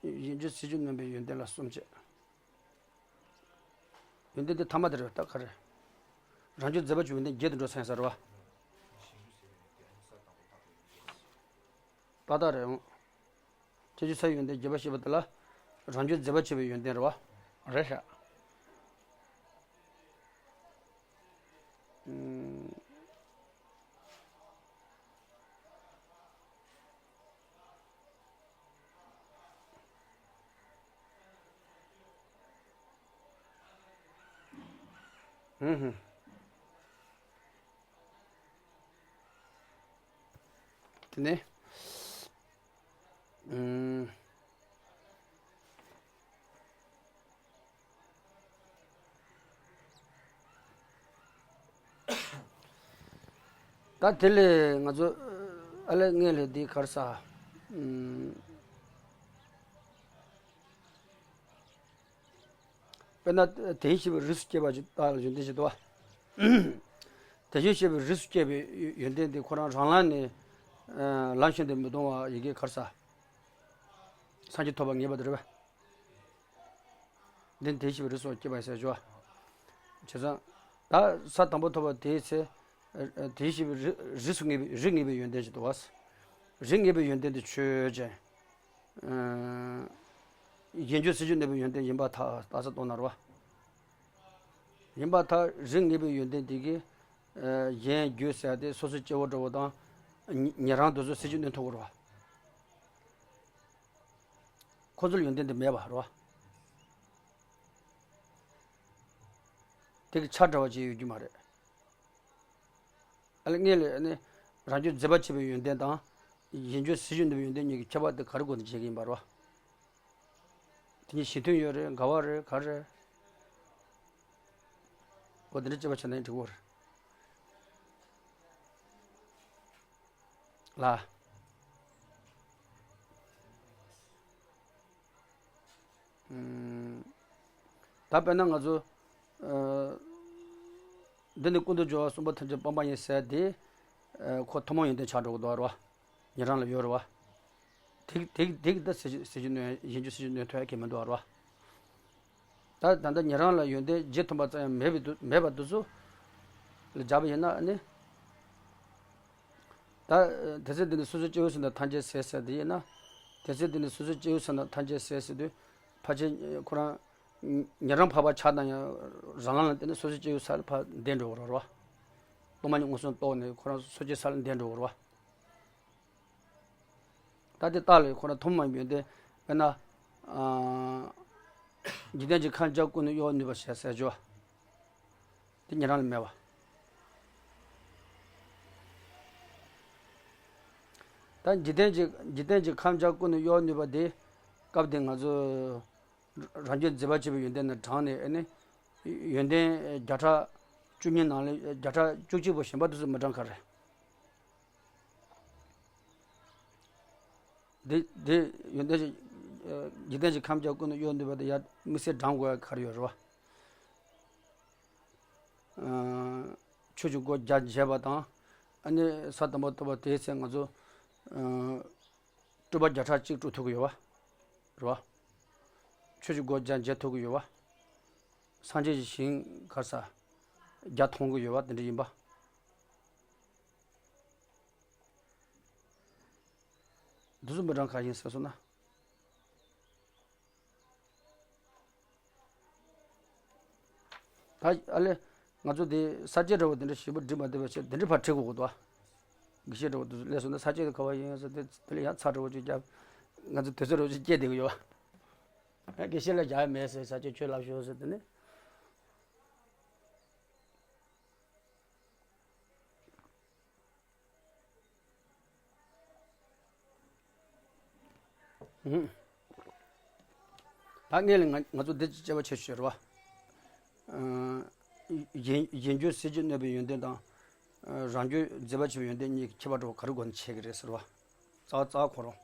གཞན་བརྗོད་ཚིག་བརྗོད་ནོན་པའི་ཡོན་ཏན་ལ་གསུམ་བྱས། ཡོན་ཏན་དེ་ཐ་མ་དེ་རེད་ད་ག་རེ། རང་རྒྱུད་མཛེས་པ་བཅུ་ཡོན་ཏན་བརྒྱད་དུ་འགྲོ་ཚན་ཟེར་བ། ཏག་ཏག་རེད་འོང་། ཁྱད་ཆོས་ས་ཡི་ཡོན་ཏན་བརྒྱད་པ་ཞེས་པ་དེ་ལ་རང་རྒྱུད་མཛེས་པ་ཆེ་བའི་ཡོན་ཏན་རེད་བ། རེད་ཤག་ཧུམ་ཧུམ། དེ་ནས། ཨུམ། ད་དེ་ལས་ང་ཚོ་ཨ་ལས་ངས་ལས་འདི་གར་ས། ཨུམ། དཔེར་ན་དེ་བཞིན་གཤེགས་པའི་རིགས་སུ་སྐྱེས་པ་ཅིག་ལྟ་ལ་ཡོན་ཏན་ཞིག་འདུག་བ། དེ་བཞིན་གཤེགས་པའི་རིགས་སུ་སྐྱེས་པའི་ཡོན་ཏན་དེ་ཁོ་རང་རང་ལམ་ནས་ལམ་ཤིན་ཏུ་མི་གཏོང་བ་ཡི་གེ་གར་ས། སངས་རྒྱས་ཐོབ་པ་ངེས་པ་དེ་རེད་བ། འདི་དེ་བཞིན་གཤེགས་པའི་རིགས་སུ་སྐྱེས་པ་ཟེར་ཞུ་བ། བྱས་ཙང་། ད་ས་དང་པོ་ཐོབ་པ་དེའི་ཚེ། དེ་བཞིན་གཤེགས་པའི་རིགས་རིགས་སུ་ངེས་པའི་རིགས་ངེས་པའི་ཡོན་ཏན་ཞིག་འདུག་བ། རིགས་ངེས་པའི་ཡོན་ཏན་དེ་ཆོས་ཅན། གཞན་བརྗོད་ཚིག་བརྗོད་ནོན་པའི་ཡོན་ཏན་ཡིན་པར་ཐལ་ལྟ་ས་གཏོང་ན་རེད་བ། ཡིན་པར་ཐལ་རིགས་ངེས་པའི་ཡོན་ཏན་དེ་གིས། གཞན་བརྗོད་ཟེར་ཏེ་སོ་སོའི་སྐྱེ་བོ་འདྲ་བོ་དང་། ཉེ་ཉེ་རང་དེ་ཚོ་ཚིག་བརྗོད་ནོན་ཐུབ་ཀྱི་རེད་བ། ཁོ་ཚོ་ལ་ཡོན་ཏན་དེ་མེད་པ་རེད་བ། དེ་གི་ཆ་འདྲ་བ་ཅིག་ཡོད་རྒྱུ་མ་རེད། ཨ་ལས་ངས་ལས་ནི་རང་རྒྱུད་མཛེས་པ་ཆེ་བའི་ཡོན་ཏན་དང་ གཞན་བརྗོད་ཟེར་རྒྱུ་འདི་བའི་ཡོན་ཏན་གཉིས་ཀྱི་ཁྱད་པར་དེ་ག་རེ་སྒོ་ནས་འབྱེད་ཀྱི་ཡིན་པ་རེད་བ། དེ་གཉིས་གཞི་མཐུན་ཡོད་རེད། འགལ་བ་རེད། ག་རེ་རེད། འོ་དེ་འདྲ་དཔྱད་པ་བྱས་ན་ཡང་འགྲིག་གི་རེད། ལ། ཨུམ། ད་དཔེར་ན་ང་ཚོ། ཨ། འདི་ནི་ཀུན་ཏུ་སྦྱོར་བ་གསུམ་པོ་ཐམས་ཅད་སྤངས་པ་ཡིན་ཟེར་དེ། ཨ། ཁོ་ཐུན་མོང་ཡོན་ཏན་ཆགས་འགྲོ་གི་འདུག་རེད་བ། ཉན་རང་ལ་ཡོད་རེད་བ། དེ་དེ་དེ་གི་ད་ཟེར་རྒྱུ་ཟེར་རྒྱུ་ནོན་གཞན་བརྗོད་ཟེར་རྒྱུ་ནོན་ཐུབ་ཡ་གི་མི་འདུག་རེད་བ། ད་ད་ལྟ་ཉན་རང་ལ་ཡོན་ཏན་བརྗེད་ཐུབ་པ་ཙམ་ཡང་མེད་པའི་དུ་མེད་པ་དུས་སུ་ལ་སྦྱར་བ་ཡིན་ན་ཨ་ནི། ད་དེ་ཚེ་འདི་ནི་སོ་སོའི་སྐྱེ་བོའི་སེམས་དང་ཐམས་ཅད་ཟེར་ཟེར་དེ་ཡིན་ན། དེ་ཚེ་འདི་ནི་སོ་སོའི་སྐྱེ་བོའི་སེམས་དང་ཐམས་ཅད་ཟེར་ཟེར་དུས་ཕལ་ཆེར་ཁོ་རང་ཉན་རང་འཕགས་པ་ཆགས་དང་ཡང་རང་ལམ་ལ་བརྟེན་ནས་སོ་སོའི་སྐྱེ་བོའི་ས་ལ་ཕར་འདས་འགྲོ་བ་རེད་བ། སྟོང་པ་ཉིད་མངོན་སུམ་རྟོགས་ནས་ཁོ་རང་སོ་སྐྱེའི་ས་ལ་འདས་འགྲོ་བ་རེད་བ། ད་དེ་རྟགས་ལ་ཁོ་ན་ཐུན་མོང་མ་ཡིན་པའི་ཡོན་ཏན་དཔེར་ན། ཨ། འཇིག་རྟེན་གྱི་ཁམས་བརྒྱ་ཀུན་ནས་གཡོ་བར་ནུས་པ་ཞེས་ཟེར་རྒྱུ། དེ་ཉན་རང་ལ་མེད་པ། ད་འཇིག་རྟེན་གྱི་འཇིག་རྟེན་གྱི་ཁམས་བརྒྱ་ཀུན་ནས་གཡོ་བར་ནུས་པ་དེ་སྐབས་དེ་ང་ཚོ་རང་རྒྱུད་མཛེས་པར་བྱེད་པའི་ཡོན་ཏན་ནི་བགྲངས་ནས་ཨ་ནི། ཡོན་ཏན་བརྒྱ་ཕྲག་བཅུ་གཉིས་ནང་ལས་བརྒྱ་ཕྲག་བཅུ་གཅིག་པོ་གཞན་པ་དེ་ཚོ་མི་བགྲང་ག་རེ། འདི་འདི་ཡོན་ཏན་གྱི། འཇིག་རྟེན་གྱི་ཁམས་བརྒྱ་ཀུན་ནས་གཡོ་ནུས་པ་དེ་ཡར་དམིགས་བསལ་བགྲང་དགོས་ཡ་ག་རེ་ཡོད་རེད་བ། ཆོས་ཀྱི་སྒོ་བརྒྱ་འབྱེད་པ་དང་། ཨ་ནི་ས་དང་པོ་ཐོབ་པ་དེའི་ཚེ་ང་ཚོ་སྤྲུལ་པ་བརྒྱ་ཕྲག་གཅིག་སྤྲུལ་ཐུབ་ཀྱི་ཡོད་བ། རེད་བ། ཆོས་ཀྱི་སྒོ་བརྒྱ་འབྱེད་ཐུབ་ཀྱི་ཡོད་བ། སངས་རྒྱས་ཀྱི་ཞིང་ག་རེ་ཟ། བརྒྱ་མཐོང་གི་ཡོད་བ་དེ་འདྲ་ཡིན་པ། འདི་ཚོ་མི་གྲངས་ག་ཡིན་ཟེར་སོང་ན། ད་ཨ་ལས། ང་ཚོ་དེ་ས་བཅད་འདྲ་བོ་དེ་འདྲ་ཞིབ་པོ་འབྲི་མ་བདེ་བ་བྱས་དེ་འདྲ་ཕར་བྲིས་དགོས་ཀྱི་འདུག་ཨ། དགེ་བཤེས་འདྲ་བོ་དེ་ཚོ་སླེབས་སོང་ན་ས་བཅད་དེ་ག་བ་ཡིན་ཟེར་དེ་དེ་ལ་ཡང་ཚ་འདྲ་བོ་ཅིག་བརྒྱབ། ང་ཚོ་དུས་ཚོད་འདྲ་བོ་ཅིག་སྐྱེལ་བསྡད་ཀྱི་ཡོད་ཨ། དགེ་བཤེས་ལ་རྒྱག་ཡ་མེད་ཟེར་ས་བཅད་ཁྱོད་ལབ་ཤོག་ཟེར་དེ་ནས། ད་ངས་ལ་ང་ང་ཚོ་འདི་ཅི་བྱ་བ་བྱེད་ཤོད་རེད་བ། གཞན་གཞན་རྒྱུད་ཟེར་རྒྱུ་གནོད་པའི་ཡོན་ཏན་དང་། རང་རྒྱུད་མཛེས་པར་བྱེད་པའི་ཡོན་ཏན་གཉིས་ཀྱི་ཁྱད་པར་འདྲ་བོ་ག་རེ་སྒོ་ནས་ཕྱེ་གི་རེད་ཟེར་བ། རྩ་བ་རྩ་བ་ཁོ་རང་།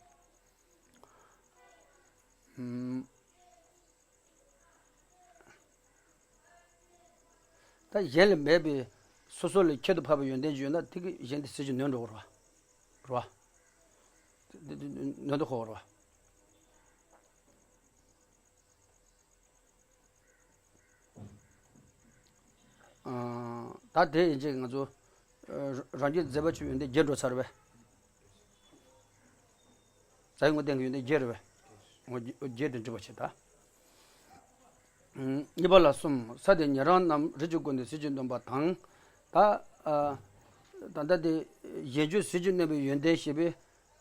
ད་གཞན་ལ་མེད་པའི་སོ་སོ་ལས་ཁྱད་དུ་འཕགས་པའི་ཡོན་ཏན་ཅིག་ཡོད་ན་དེ་གིས་གཞན་དེ་ཟེར་རྒྱུ་ནོན་འགྲོ་གི་རེད་བ། རེད་བ། དེ་དེ་དེ་ནོན་དུ་གོ་གི་རེད་བ། ཨ། ད་དེ་ཡིན་ཅིག་ང་ཚོ། ཨ། རང་རྒྱུད་མཛེས་པར་བྱེད་པའི་ཡོན་ཏན་བརྒྱད་འགྲོ་ཚར་བས། རྩ་བའི་དངོས་བསྟན་གྱི་ཡོན་ཏན་བརྒྱད་རེད་བས། ངོ་བརྒྱད་དུ་འགྲིབ་པ་བྱེད་ད། གཉིས་པ་ལ་གསུམ། ས་དེ་ཉན་རང་རྣམས་རིགས་ཀྱི་སྒོ་ནས་ཟེར་རྒྱུ་གནོན་པ་དང་། ད། ཨ། ད་ལྟ་དེ་གཞན་རྒྱུད་ཟེར་རྒྱུ་གནོན་པའི་ཡོན་ཏན་ཞེས་པའི།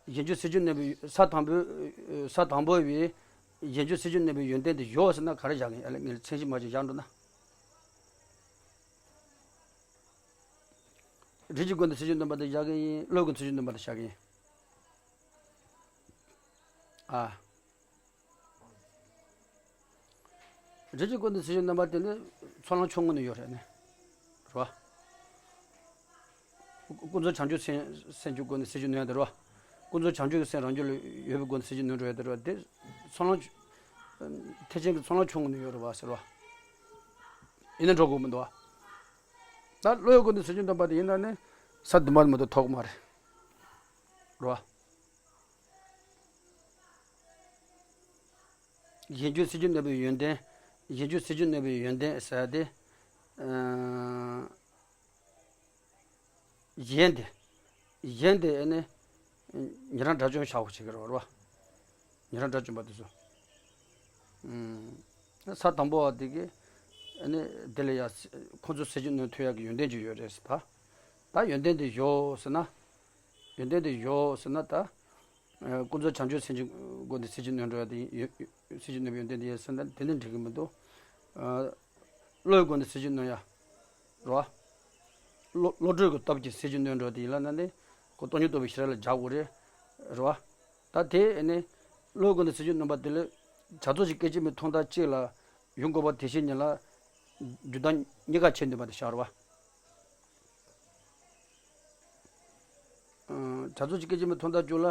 གཞན་རྒྱུད་ཟེར་རྒྱུ་གནོན་པའི་ས་དང་པོའི། ས་དང་པོ་བའི་གཞན་རྒྱུད་ཟེར་རྒྱུ་གནོན་པའི་ཡོན་ཏན་དེ་ཡོད་ཟེར་ན་ག་རེ་བཞག་གི་ཡིན། ཨ་ལས་ངས་མཚན་གཞི་མ་བྱས་བཞག་འགྲོ་ན། རིགས་ཀྱི་སྒོ་ནས་ཟེར་རྒྱུ་གནོན་པ་དེ་བཞག་གི་ཡིན། བློའི་སྒོ་ནས་ཟེར་རྒྱུ་གནོན་པ་དེ་བཞག་གི་ཡིན། ཨ། རིགས་ཀྱི་སྒོ་ནས་ཟེར་རྒྱུ་གནོན་པ་དེ་ནི་ཚོགས་ལམ་ཕྱོགས་སྔོན་ནས་ཡོད་རེད་ནི། རེད་བ། ཀུན་རྫོབ་བྱང་ཆུབ་སེམས་སེམས་ཀྱི་སྒོ་ནས་ཟེར་རྒྱུ་གནོན་དེ་རེད་བ། ཀུན་རྫོབ་བྱང་ཆུབ་ཀྱི་སེམས་རང་རྒྱུད་ལ་ཡོད་པའི་སྒོ་ནས་ཟེར་རྒྱུ་གནོན་འགྲོ་ཡ་དེ་རེད་བ། དེ་ཚོགས་ལམ། ཐེག་ཆེན་གྱི་ཚོགས་ལམ་ཕྱོགས་སྔོན་ནས་ཡོད་རེད་བ་ཟེར་བ། ཡིན་ན་འགྲོ་དགོས་མི་འདུག་བ། ད་བློའི་སྒོ་ནས་ཟེར་རྒྱུ་གནོན་པ་དེ་ཡིན་ན་ནི་ས་བདུན་པ་མ་གཏོགས་ཐོབ་ཀྱི་མ་རེད། རེད་བ། གཞན་རྒྱུད་ཟེར་རྒྱུ་གནོན་པའི་ཡོན་ཏན། གཞན་རྒྱུད་ཟེར་རྒྱུ་གནོན་པའི་ཡོན་ཏན་ཟེར་ཡ་དེ། ཨ། གཞན་དེ། གཞན་དེ་ནི། ཉན་རང་དགྲ་བཅོམ་བཞག་པ་བྱེད་ཀྱི་རེད་བ། ཉན་རང་དགྲ་བཅོམ་པ་དེ་ཚོ། ཨ། ས་དང་པོ་བ་དེ་གིས། ཨ་ནི་དེ་ལ་ཡ། ཁོ་ཚོ་ཟེར་རྒྱུ་གནོན་ཐུབ་ཡ་གི་ཡོན་ཏན་ཅིག་ཡོད་རེད་ཟེར་ད། ད་ཡོན་ཏན་དེ་ཡོད་ཟེར་ན། ཡོན་ཏན་དེ་ཡོད་ཟེར་ན་ད། ཨ། ཀུན་རྫོབ་བྱང་ཆུབ་སེམས་ཀྱི་སྒོ་ནས་ཟེར་རྒྱུ་གནོན་འགྲོ་ཡ་དེ་ཡིན། ཟེར་རྒྱུ་གནོན་པའི་ཡོན་ཏན་དེ་ཡོད་ཟེར་ན་དེ་ནི་འགྲིག་གི་མི་འདུག་ཨ། བློའི་སྒོ་ནས་ཟེར་རྒྱུ་གནོན་ཡ། རེད་བ། བློ་བློ་གྲོས་ཀྱི་སྟོབས་ཀྱིས་ཟེར་རྒྱུ་གནོན་འགྲོ་དེ་ཡིན་ལ་ན་ནི། ཁོ་སྟོང་ཉིད་རྟོགས་པའི་ཤེས་རབ་ལ་སྦྱར་དགོས་རེད། རེད་བ། ད་དེ་ནི་བློའི་སྒོ་ནས་ཟེར་རྒྱུ་ནོར་བ་དེ་ལ་བྱ་རྫོགས་ཀྱི་སྐད་ཅིག་མའི་ཐོག་མཐའ་གཅིག་ལ་ཡུལ་འགོག་པ་དེ་བཞིན་ཉིད་ལ་རྒྱུ་དང་གཉིས་ཀ་བྱས་ནུས་པ་དེ་ཤར་བ། བྱ་རྫོགས་ཀྱི་སྐད་ཅིག་མའི་ཐོག་མཐའ་གཅིག་ལ་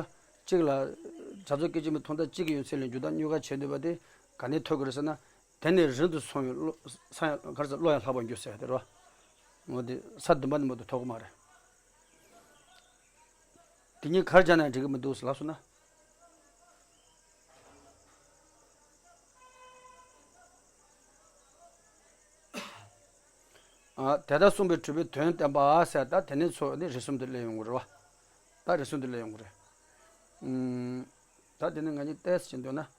གཅིག་ལ་བྱ་རྫོགས་སྐད་ཅིག་མའི་ཐོག་མཐའ་གཅིག་གི་ཡོད་ཚད་ལས་རྒྱུ་དང་གཉིས་ཀ་བྱས་ནུས་པ་དེ་ག་ནས་ཐོབ་ཀྱི་རེད་ཟེར་ན། དེ་ནས་རིང་དུ་སོང་བའི་བློ་ས་ཡང་ག་རེ་ཟེར་བློ་ཡང་ལྷག་པར་འགྱུར་ཟེར་དེ་རེད་བ། འོ་དེ་ས་བདུན་པ་ནས་མ་གཏོགས་ཐོབ་ཀྱི་མ་རེད། དེ་གཉིས་གར་སྦྱར་ན་འགྲིག་གི་མི་འདུག་ལབ་སོང་ན། ཨ། དེ་ལྟར་གསུངས་པའི་གྲུབ་པའི་དོན་བསྟན་པ་ཟེར། ད་དེ་ནས་ཚོ་ནི་རིགས་གསུམ་དུ་སླེབས་ཡོང་གི་རེད་བ། ད་རིགས་གསུམ་དུ་སླེབས་ཡོང་གི་རེད། ཨུམ། ད་དེ་ནས་ང་གཉིས་ཏོག་ཙམ་ཅིག་འདོད་ན། ཨ།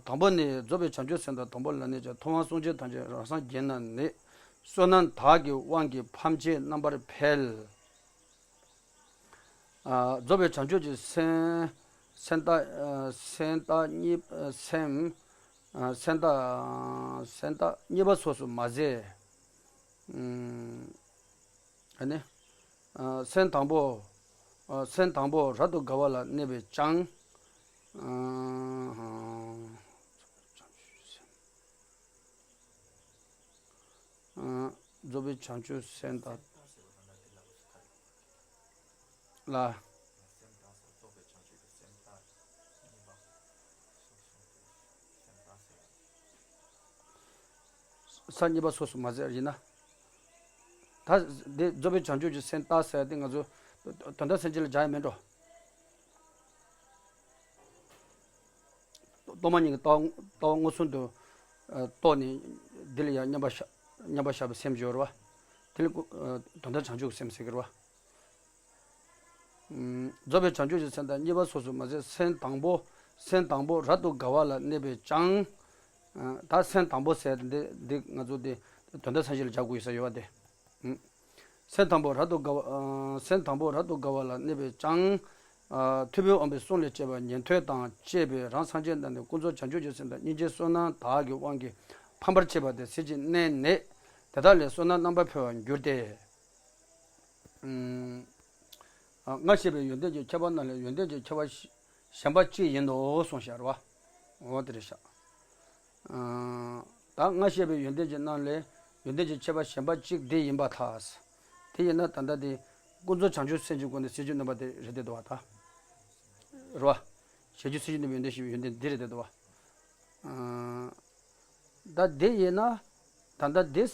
དང་པོ་ནི་རྫོགས་པའི་བྱང་ཆུབ་སེམས་དང་དང་པོ་ལ་གནས་ཀྱང་ཐུབ་དབང་གསུང་ཆོས་ཐམས་ཅད་རང་སངས་རྒྱས་རྣམས་ནི་བསོད་ནམས་དག་གི་དབང་གིས་ཕམ་བྱེད་རྣམ་པར་འཕེལ། ཨ། རྫོགས་པའི་བྱང་ཆུབ་ཀྱི་སེམས། སེམས་རྟགས། ཨ། སེམས་རྟགས་གཉིས། ཨ། སེམས། ཨ། སེམས་རྟགས། སེམས་རྟགས་གཉིས་པ་སོགས་སུ་མ་ཟད། ཨུམ། ཨ་ནི། ཨ། སེམས་དང་པོ། ཨ། སེམས་དང་པོ་རབ་ཏུ་དགའ་བ་ལ་གནས་པས་ཀྱང་། ཨ། རྫོགས་པའི་བྱང་ཆུབ་སེམས་དང་། ལ། ས་གཉིས་པ་སོགས་སུ་མ་ཟད་ཡིན་ན། ད་འདི་རྫོགས་པའི་བྱང་ཆུབ་ཀྱི་སེམས་རྟགས་ཟེར་ཏེ་ང་ཚོ་དོན་དམ་སེམས་ཅན་ལ་སྦྱར་ཡ་མེད་འགྲོ། གཏོར་མ་གཉིས་ཀྱི་ལྟ་བ། ལྟ་བ་མངོན་སུམ་དུ་རྟོགས་ནས་འདི་ལ་ཡང་མཉམ་པར་བཞག་མཉམ་པར་བཞག་པའི་སེམས་སྦྱོར་བ། དེ་ལ་དོན་དམ་བྱང་ཆུབ་ཀྱི་སེམས་ཟེར་གྱི་རེད་བ། ཨུམ། རྫོགས་པའི་བྱང་ཆུབ་ཀྱི་སེམས་དང་གཉིས་པ་སོགས་སུ་མ་ཟད་སེམས་དང་པོ། སེམས་དང་པོ་རབ་ཏུ་དགའ་བ་ལ་གནས་པས་ཀྱང་། ཨ། ད་སེམས་དང་པོ་ཟེར་འདི་འདི་ང་ཚོ་འདི་དོན་དམ་སེམས་ཅན་ལ་སྦྱར་དགོས་ཡོད་ས་ཡོད་པ་དེ། ཨུམ། སེམས་དང་པོ་རབ་ཏུ་དགའ་བ། ཨ། སེམས་དང་པོ་རབ་ཏུ་དགའ་བ་ལ་གནས་པས་ཀྱང་། ཨ། ཐུབ་པའི་དབང་པོའི་གསུང་ལས་སྐྱེས་པ་ཉན་ཐོས་དང་བཅས་པའི་རང་སངས་རྒྱས་རྣམས་ནི་ཀུན་རྫོབ་བྱང་ཆུབ་ཀྱི་སེམས་དང་སྙིང་རྗེའི་བསོད་ནམས་དག་གི་དབང་གིས་ཕམ་པར་བྱེད་པ་དེ་ཟིལ་གྱིས་མནན་ནས་དེ་དག་ལས་བསོད་ནམས་རྣམ་པར་འཕེལ་བར་འགྱུར་ཏེ། ཨུམ། ཨ། སྔར་བཤད་པའི་ཡོན་ཏན་གྱི་ཁྱད་པར་རྣམས་ལས་ཡོན་ཏན་གྱི་ཁྱད་པར་གཞན་པ་གཅིག་ཡིན་ནོ་གསུངས་ཤག་རེད་བ། འོ་དེ་རེད་ཤག་ཨ། ད་སྔར་བཤད་པའི་ཡོན་ཏན་གྱི་རྣམས་ལས་ཡོན་ཏན་གྱི་ཁྱད་པར་གཞན་པ་གཅིག་འདི་ཡིན་པར་ཐལ། དེ་ཡིན་ན་ད་ལྟ་དེ་ཀུན་རྫོབ་བྱང་ཆུབ་སེམས་ཀྱི་སྒོ་ནས་ཟིལ་གྱིས་གནོན་པ་དེ་རེད་དེ་འདུག་བ་ད། རེད་བ། བྱང་ཆུབ་སེམས་ཀྱིས་གནོན་པའི་ཡོན་ཏན་ཞེས་པའི་ཡོན་ཏན་འདི་རེད་དེ་འདུག་བ། ཨ། ད་དེ་ཡིན་ན། ད་ལྟ་དེ་ས་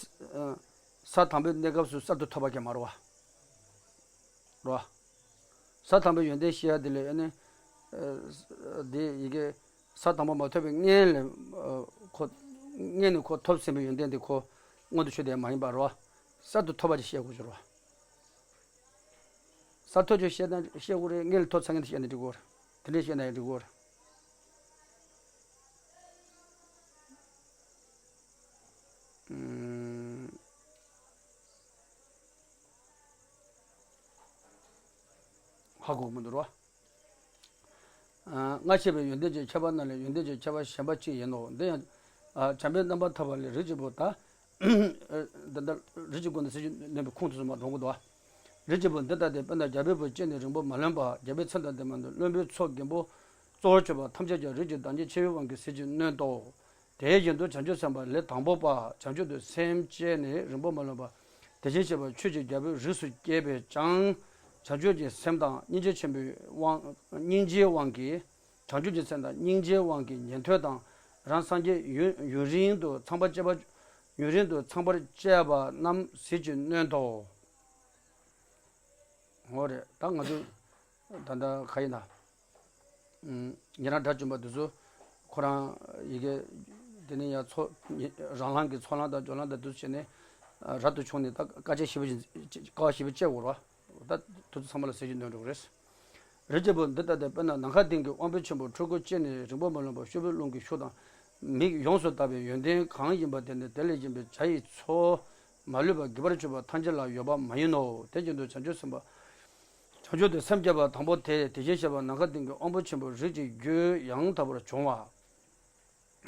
དང་པོའི་གནས་སྐབས་སུ་གསར་དུ་ཐོབ་པ་གང་མ་རེད་བ། རེད་བ། ས་དང་པོའི་ཡོན་ཏན་བཤད་ཡ་དེ་ལས་ཨ་ནི། དེ་ཡི་གེ་ས་དང་པོ་མ་ཐོབ་པའི་སྔོན་ལ་ཁོ། སྔོན་ནས་ཁོ་ཐོབ་ཟིན་པའི་ཡོན་ཏན་དེ་ཁོ་མངོན་དུ་ཆོད་དེ་མ་ཡིན་པ་རེད་བ། གསར་དུ་ཐོབ་པ་དེ་བཤད་དགོས་ཀྱི་རེད་བ། གསར་ཐོབ་ཅིག་བཤད་ན་བཤད་དགོས་རེད། སྔོན་ལ་ཐོབ་ཚར་མཁན་དེ་བཤད་ན་འགྲིག་གི་རེད། དེ་འདྲས་བཤད་ན་ཡང་འགྲིག་གི་རེད། ཧ་གོ་གི་མི་འདུག་རོ། སྔར་བཤད་པའི་ཡོན་ཏན་གྱི་ཁྱད་པར་རྣམས་ལས་ཡོན་ཏན་གྱི་ཁྱད་པར་གཞན་པ་གཅིག་ཡིན་ནོ། འདི་ཡང་བྱམས་པའི་རྣམ་པར་ཐར་པ་ལས་རིགས་ཀྱི་བུ་དག། འདི་ལྟར་རིགས་ཀྱི་སྒོ་ནས་ཟིལ་གྱིས་གནོན་པའི་ཁུངས་དེ་ཚོ་མར་འགྲོ་གི་འདུག་བ། རིགས་ཀྱི་བུ་འདི་ལྟ་སྟེ། དཔེར་ན་རྒྱལ་པོའི་བུ་གཅིག་ནི་རིང་པོ་མ་ལོན་པ། རྒྱལ་པོའི་ཚབ་དང་ལྡན་པ་ནི་བློན་པོའི་ཚོགས་རྒན་པོ་གཙོ་བོར་གྱུར་པ་ཐམས་ཅད་ཀྱང་རིགས་ཀྱི་བདག་ཉིད་ཆེ་བའི་དབང་གིས་ཟིལ་གྱིས་གནོན་ཏོ། དེ་བཞིན་དུ་བྱང་ཆུབ་སེམས་དཔའ་ལས་དང་པོ་པ་བྱང་ཆུབ་ཏུ་སེམས་བསྐྱེད་ནས་རིང་པོ་མ་ལོན་པ། དེ་བཞིན་གཤེགས་པ་ཆོས་ཀྱི་རྒྱལ་པོའི་རིགས་སུ་སྐྱེས་པས་ཀྱང་། བྱང་ཆུབ་ཀྱི་སེམས་དང་སྙིང་རྗེ་ཆེན་པོའི་དབང་། སྙིང་རྗེའི་དབང་གིས། བྱང་ཆུབ་ཀྱི་སེམས་དང་སྙིང་རྗེའི་དབང་གིས་ཉན་ཐོས་དང་རང་སངས་རྒྱས་ཡུན་ཡུན་རིང་དུ་ཚངས་པར་སྤྱད་པ། ཡུན་རིང་དུ་ཚངས་པར་སྤྱད་པ་རྣམས་ཟིལ་གྱིས་གནོན་ཏོ། འོ་རེད། ད་ང་ཚོ་ད་ལྟ་ག་ཡིན་ན། ཉེ་རང་དགྲ་བཅོམ་པ་དེ་ཚོ་ཁོ་རང་ཡི་གེ་དེ་ནས་ཡང་ཚོ་རང་ལྷང་གི་ཚོགས་ལམ་དང་སྦྱོར་ལམ་དང་དེ་ཚོ་བྱས་ནས་རབ་ཏུ་བྱུང་ནས་ད་དཀའ་སྤྱད་ཞེ་པོ་ཅིག་དཀའ་བ་ཞེ་པོ་སྤྱད་དགོས་རེད་བ། ད་དེ་ཚོ་ཚང་མ་ལ་ཟིལ་གྱིས་གནོན་འགྲོ་གི་རེད། རིགས་ཀྱི་བུ་འདི་ལྟ་སྟེ། དཔེར་ན་ནམ་མཁའ་ལྡིང་གི་དབང་པོ་ཆེན་པོ་ཕྲུ་གུ་གཅིག་ནི་རིང་པོ་མ་ལོན་པ་ཤོག་བུའི་རླུང་གིས་ཤུགས་དང་མིག་ཡོངས་སུ་དག་པའི་ཡོན་ཏན་གང་ཡིན་པ་དེ་ནི་དེ་ལས་གཞན་པའི་བྱ་ཡི་ཚོགས་མ་ལུས་པ་རྒུད་པར་གྱུར་པ་ཐམས་ཅད་ལ་ཡོད་པ་མ་ཡིན་ནོ། དེ་བཞིན་དུ་བྱང་ཆུབ་སེམས་དཔའ། བྱང་ཆུབ་ཏུ་སེམས་བསྐྱེད་པ་དང་པོ་དེ་དེ་བཞིན་གཤེགས་པ་ནམ་མཁའ་ལྡིང་གི་དབང་པོ་ཆེན་པོའི་རིགས་ཀྱི་རྒྱུད་ཡང་དག་པར་འབྱུང་བ།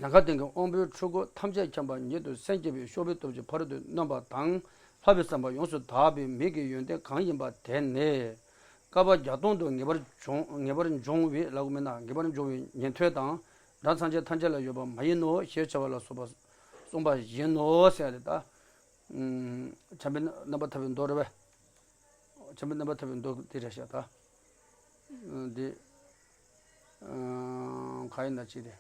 ནམ་མཁའ་ལྡིང་གི་དབང་པོའི་ཕྲུ་གུ་ཐམས་ཅད་མཁྱེན་པ་ཉིད་དུ་སེམས་བསྐྱེད་པའི་ཤོག་བུའི་སྟོབས་ཀྱིས་ཕ་རོལ་ཏུ་གནོན་པ་དང་། ལྷག་པའི་བསམ་པ་ཡོངས་སུ་དག་པའི་མིག་གི་ཡོན་ཏན་གང་ཡིན་པ་དེ་ནི། བསྐལ་པ་བརྒྱ་སྟོང་དུ་ངེས་པར་འབྱུང་། ངེས་པར་འབྱུང་བའི་ལབ་དགོས་མིན་ན། ངེས་པར་འབྱུང་བའི་ཉན་ཐོས་དང་སྒྲ་ཚངས་ཆེན་ཐམས་ཅད་ལ་ཡོད་པ་མ་ཡིན་ནོ་ཞེས་བྱ་བ་ལ་སོགས་པ་གསུངས་པ་ཡིན་ནོ་ཟེར་ཏེ། ད་བྱམས་པའི་རྣམ་པར་ཐར་པའི་མདོ་རེད་པས། བྱམས་པའི་རྣམ་པར་ཐར་པའི་མདོ་དེ་རེད་ཤག་ད་འདི་ག་ཡིན་ན་ཅིག་རེད།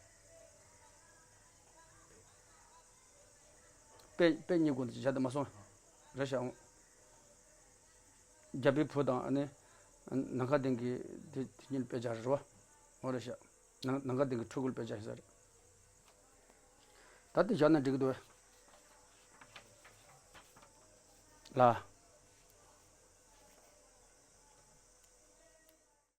དཔེ་དཔེ་གཉིས་གོ་འདི་བྱ་དེ་མ་སོང་། རེད་ཤག་རྒྱལ་པོའི་བུ་དང་ཨ་ནི་ནམ་མཁའ་ལྡིང་གི་དེ་དེ་གཉིས་དཔེ་ཆ་རེད་བ། འོ་རེད་ཤག་ནམ་ནམ་མཁའ་ལྡིང་གི་ཕྲུ་གུ་ལ་དཔེ་ཆ་ཞིག་ས་རེད། ད་དེ་བཞག་ན་འགྲིག་གི་འདུག་ལ།